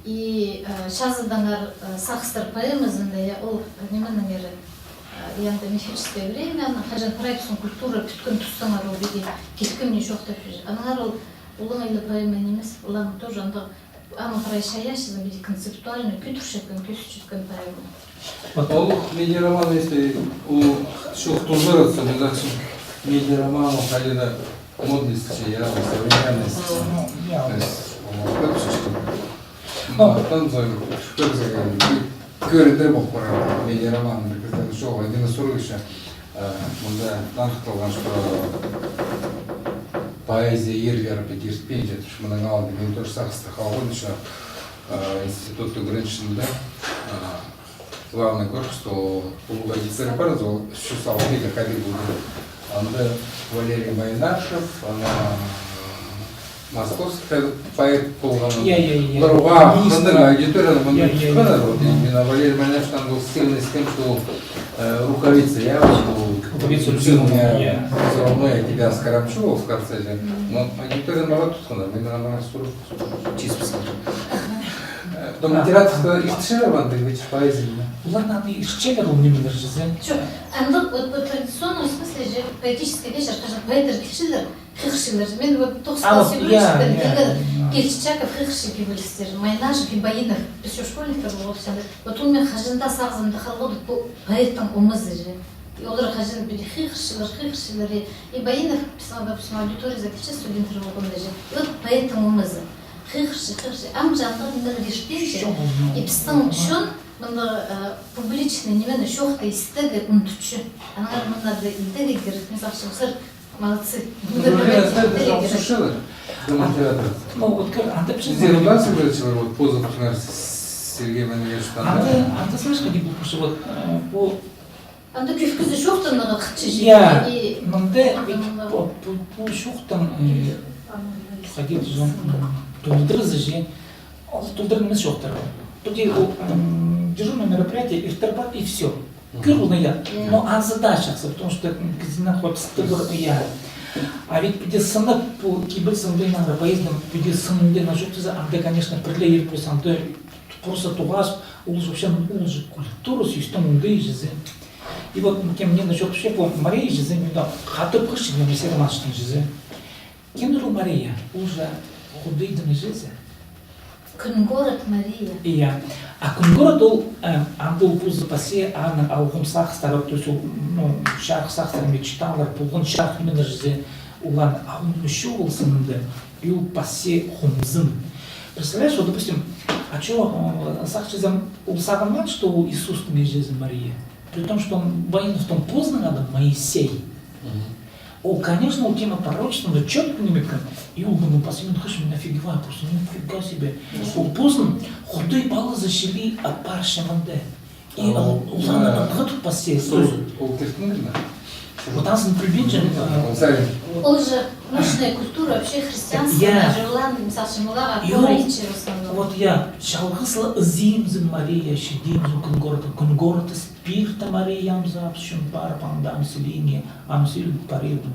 и, э, чазыдаңар, э, сағыстар поэмазында, я, ол, э, нименеңер, э, и анда мифическое время, аны хаҷан прай пістің культура пӱткен тустаңар ол пиди килкімнең чоохтап чӧр. Аннаңар ол улуғ ла поэма нимес, олар тоже анда аны прай чайаачызын пиди концептуально кӧдірчеткен, кӧзітчеткен поэма. Ол медиароман, если ол чоохтазар, то, мин сағынчам, медиароман ол хайди-да модность, я, современность. Ну, я. То есть, ол кӧп чоохтазар. Ну. Махтан зоим, кӧп зоим. Кӧрінді пол парар, медиароман, пір кізі чоғыл, Дина Суровича, э, мында таныхталған, что поэзия ирлері пит иртпинче, то есть мының алнында мин тоже сағыста халғам, что, э, институтта ӱгренчем, э, главный курста, ол улуғ аудитория пар, ол чӱс алты или хайди полды. Анда Валерий Майнашев, ана Московский поэт полған. Я, я, я. Оларға хынығ аудитория, мыны тутханнар, вот, именно Валерий Майнашевтің ол стилін искем, что ол, э, рукавица, я, вот, ол рукавица, я, всё равно я тебя скоропшу, ол в конце же. Но аудитория мағаа тутханнар, мин ана сурып, чиспіскем. Э, дом литераторства иртчелер ме андағ ведь поэзияны? Олар аны иртчелер, ол нимелер же. Чох, анда вот, вот традиционный смысле же поэтический вечер, хаҷан поэттер килчелер, хығырчалар. Мин вот тоғыс класс ӱгренчеткен, я, я, килче чахсы хығырча кибелістер. Майнашев и Баинов, піс школьниктер полғабыс. Вот ол мин хаҷан даа сағызымда халғабыс, пу поэттің омазы же. И олар хаҷан пиди хығырчалар, хығырчалар. И Баинов, пістің, пістің аудиториязар килче, студенттер полғанда же. И вот поэттің омазы. Хығырча, хығырча. Ам чандыр мында иртпинче. И пістің чон мында, э, публичный нимені чоохтай истерге ундутча. Аннаңар мында даа идерге кирек. Мин сағынчам, сірер молодцы. Ну, вот кӧр, анда піс... Сірер андағ сӧбіреечілер, вот позы пісіңер Сергей Ванильевич анда. Анда, анда, знаешь, хайди пол парча, вот, э, пу... Анда кӧп кізі чоохтанарға хынча. Я, и мында ведь пу, пу, пу чоохтаң, э, хайди тіҷең, м, толдыразы же. Ол толдыра нимес чоохтар. Пу дее ол, м, дежурное мероприятие, иртер пар и всё. Кӧр, ол, я. Но анзы даа чахсы, потому что, м, кізінің хоть стыбыр, я. А ведь пу дее сынап, пу кибеліс андағ, поэзияның пу дее сынында на чоохтаза, анда, конечно, пірле ир полза, анда просто тоғас, ол же вообще, ол же культура, сӧстің оңдайы же. И вот, м, кем мин на чоохтапчам, пу Мария же, мин даа хатап хығырчам, мин Моисей Романовичтің же. Кем ол Мария? Ол же Худайдың іҷезі. Кӱн город Мария. Я. А Кӱн город ол, э, анда ол позы пасча, аның алғым сағыстары, то есть ол, ну, чарых сағыстар, мечталар, полған чарых нимелер же, ол аны алғым ещё ол сынында, и ол пасча хомзын. Представляешь, вот, допустим, а чё, э, сағынчазам, ол сағынмаан, что ол Иисустың іҷезі Мария? При том, что он, Баиновтың позының ады Моисей. Ол, конечно, ол тема порочный, но чётко ниме иткен. И ол мыны пасча, мин хыш, мин офигеваю просто, нифига себе. Ол позын Худай палазы чіли апарча мында. И ол, ол аны мындағ тутпас. Ол киртінген ме? Вот анзын пілбинчем. Ол же мощная культура, вообще христианство, я, жырлар, мисал ӱчӱн, оларға кӧрі итче в основном. Вот, я, чалғыс ла ызимзің Мария, чидимзің Кӱн городты, Кӱн городты пирді Мариямзар, ам ӱчӱн парып, анда ам сілиңе, ам сіліг парирбын.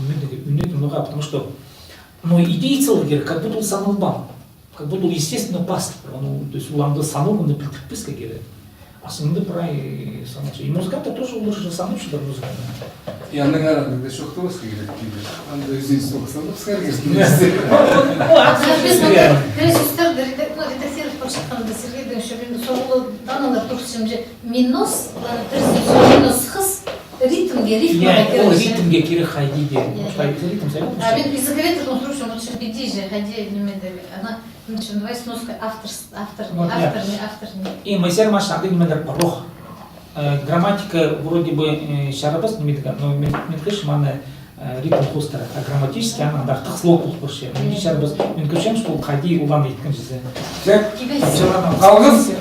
ниме дее ӱнетін ноға, потому что, ну, идея саларға кирек, как будто ол саналбаан, как будто ол естественно пас. Ну, то есть ол анда саналғанын пілдірбеске кирек. А сынында прай саналча. И музыканттар тоже, олар же санапчалар музыканы. И анаң ара анда чоохтабасха кирек, тиді. Анда ӱзінҷі тоғыс анда пысхар кирек. Ну, а пірее сӧстерді редак-, ну, редактировать полчатханда Сергейдең ещё мин соғылы даналар турчам же, минус, ладно, пірее сӧс, минус хыс, ритмге, рифмаға кирек же. Ол ритмге кирек хайди даа. Потому что ритм сайлап. А мин языковедтердең сурчам, вот что, піди же, хайди, ниме дее, ана, ну, давай сноска автор, автор, вот, автор, не автор, не. И май сӧрім, анда андағ нимелер пар ох. Э, грамматика вроде бы, э, чарабас ниме дее, но мин, мин кӧрчем аны, э, ритм хоостыра, а грамматически аны андағ тых слог полып парча. Мин дее чарабас, мин кӧрчем, что хайди олар иткен чізе. Чак, алғыс.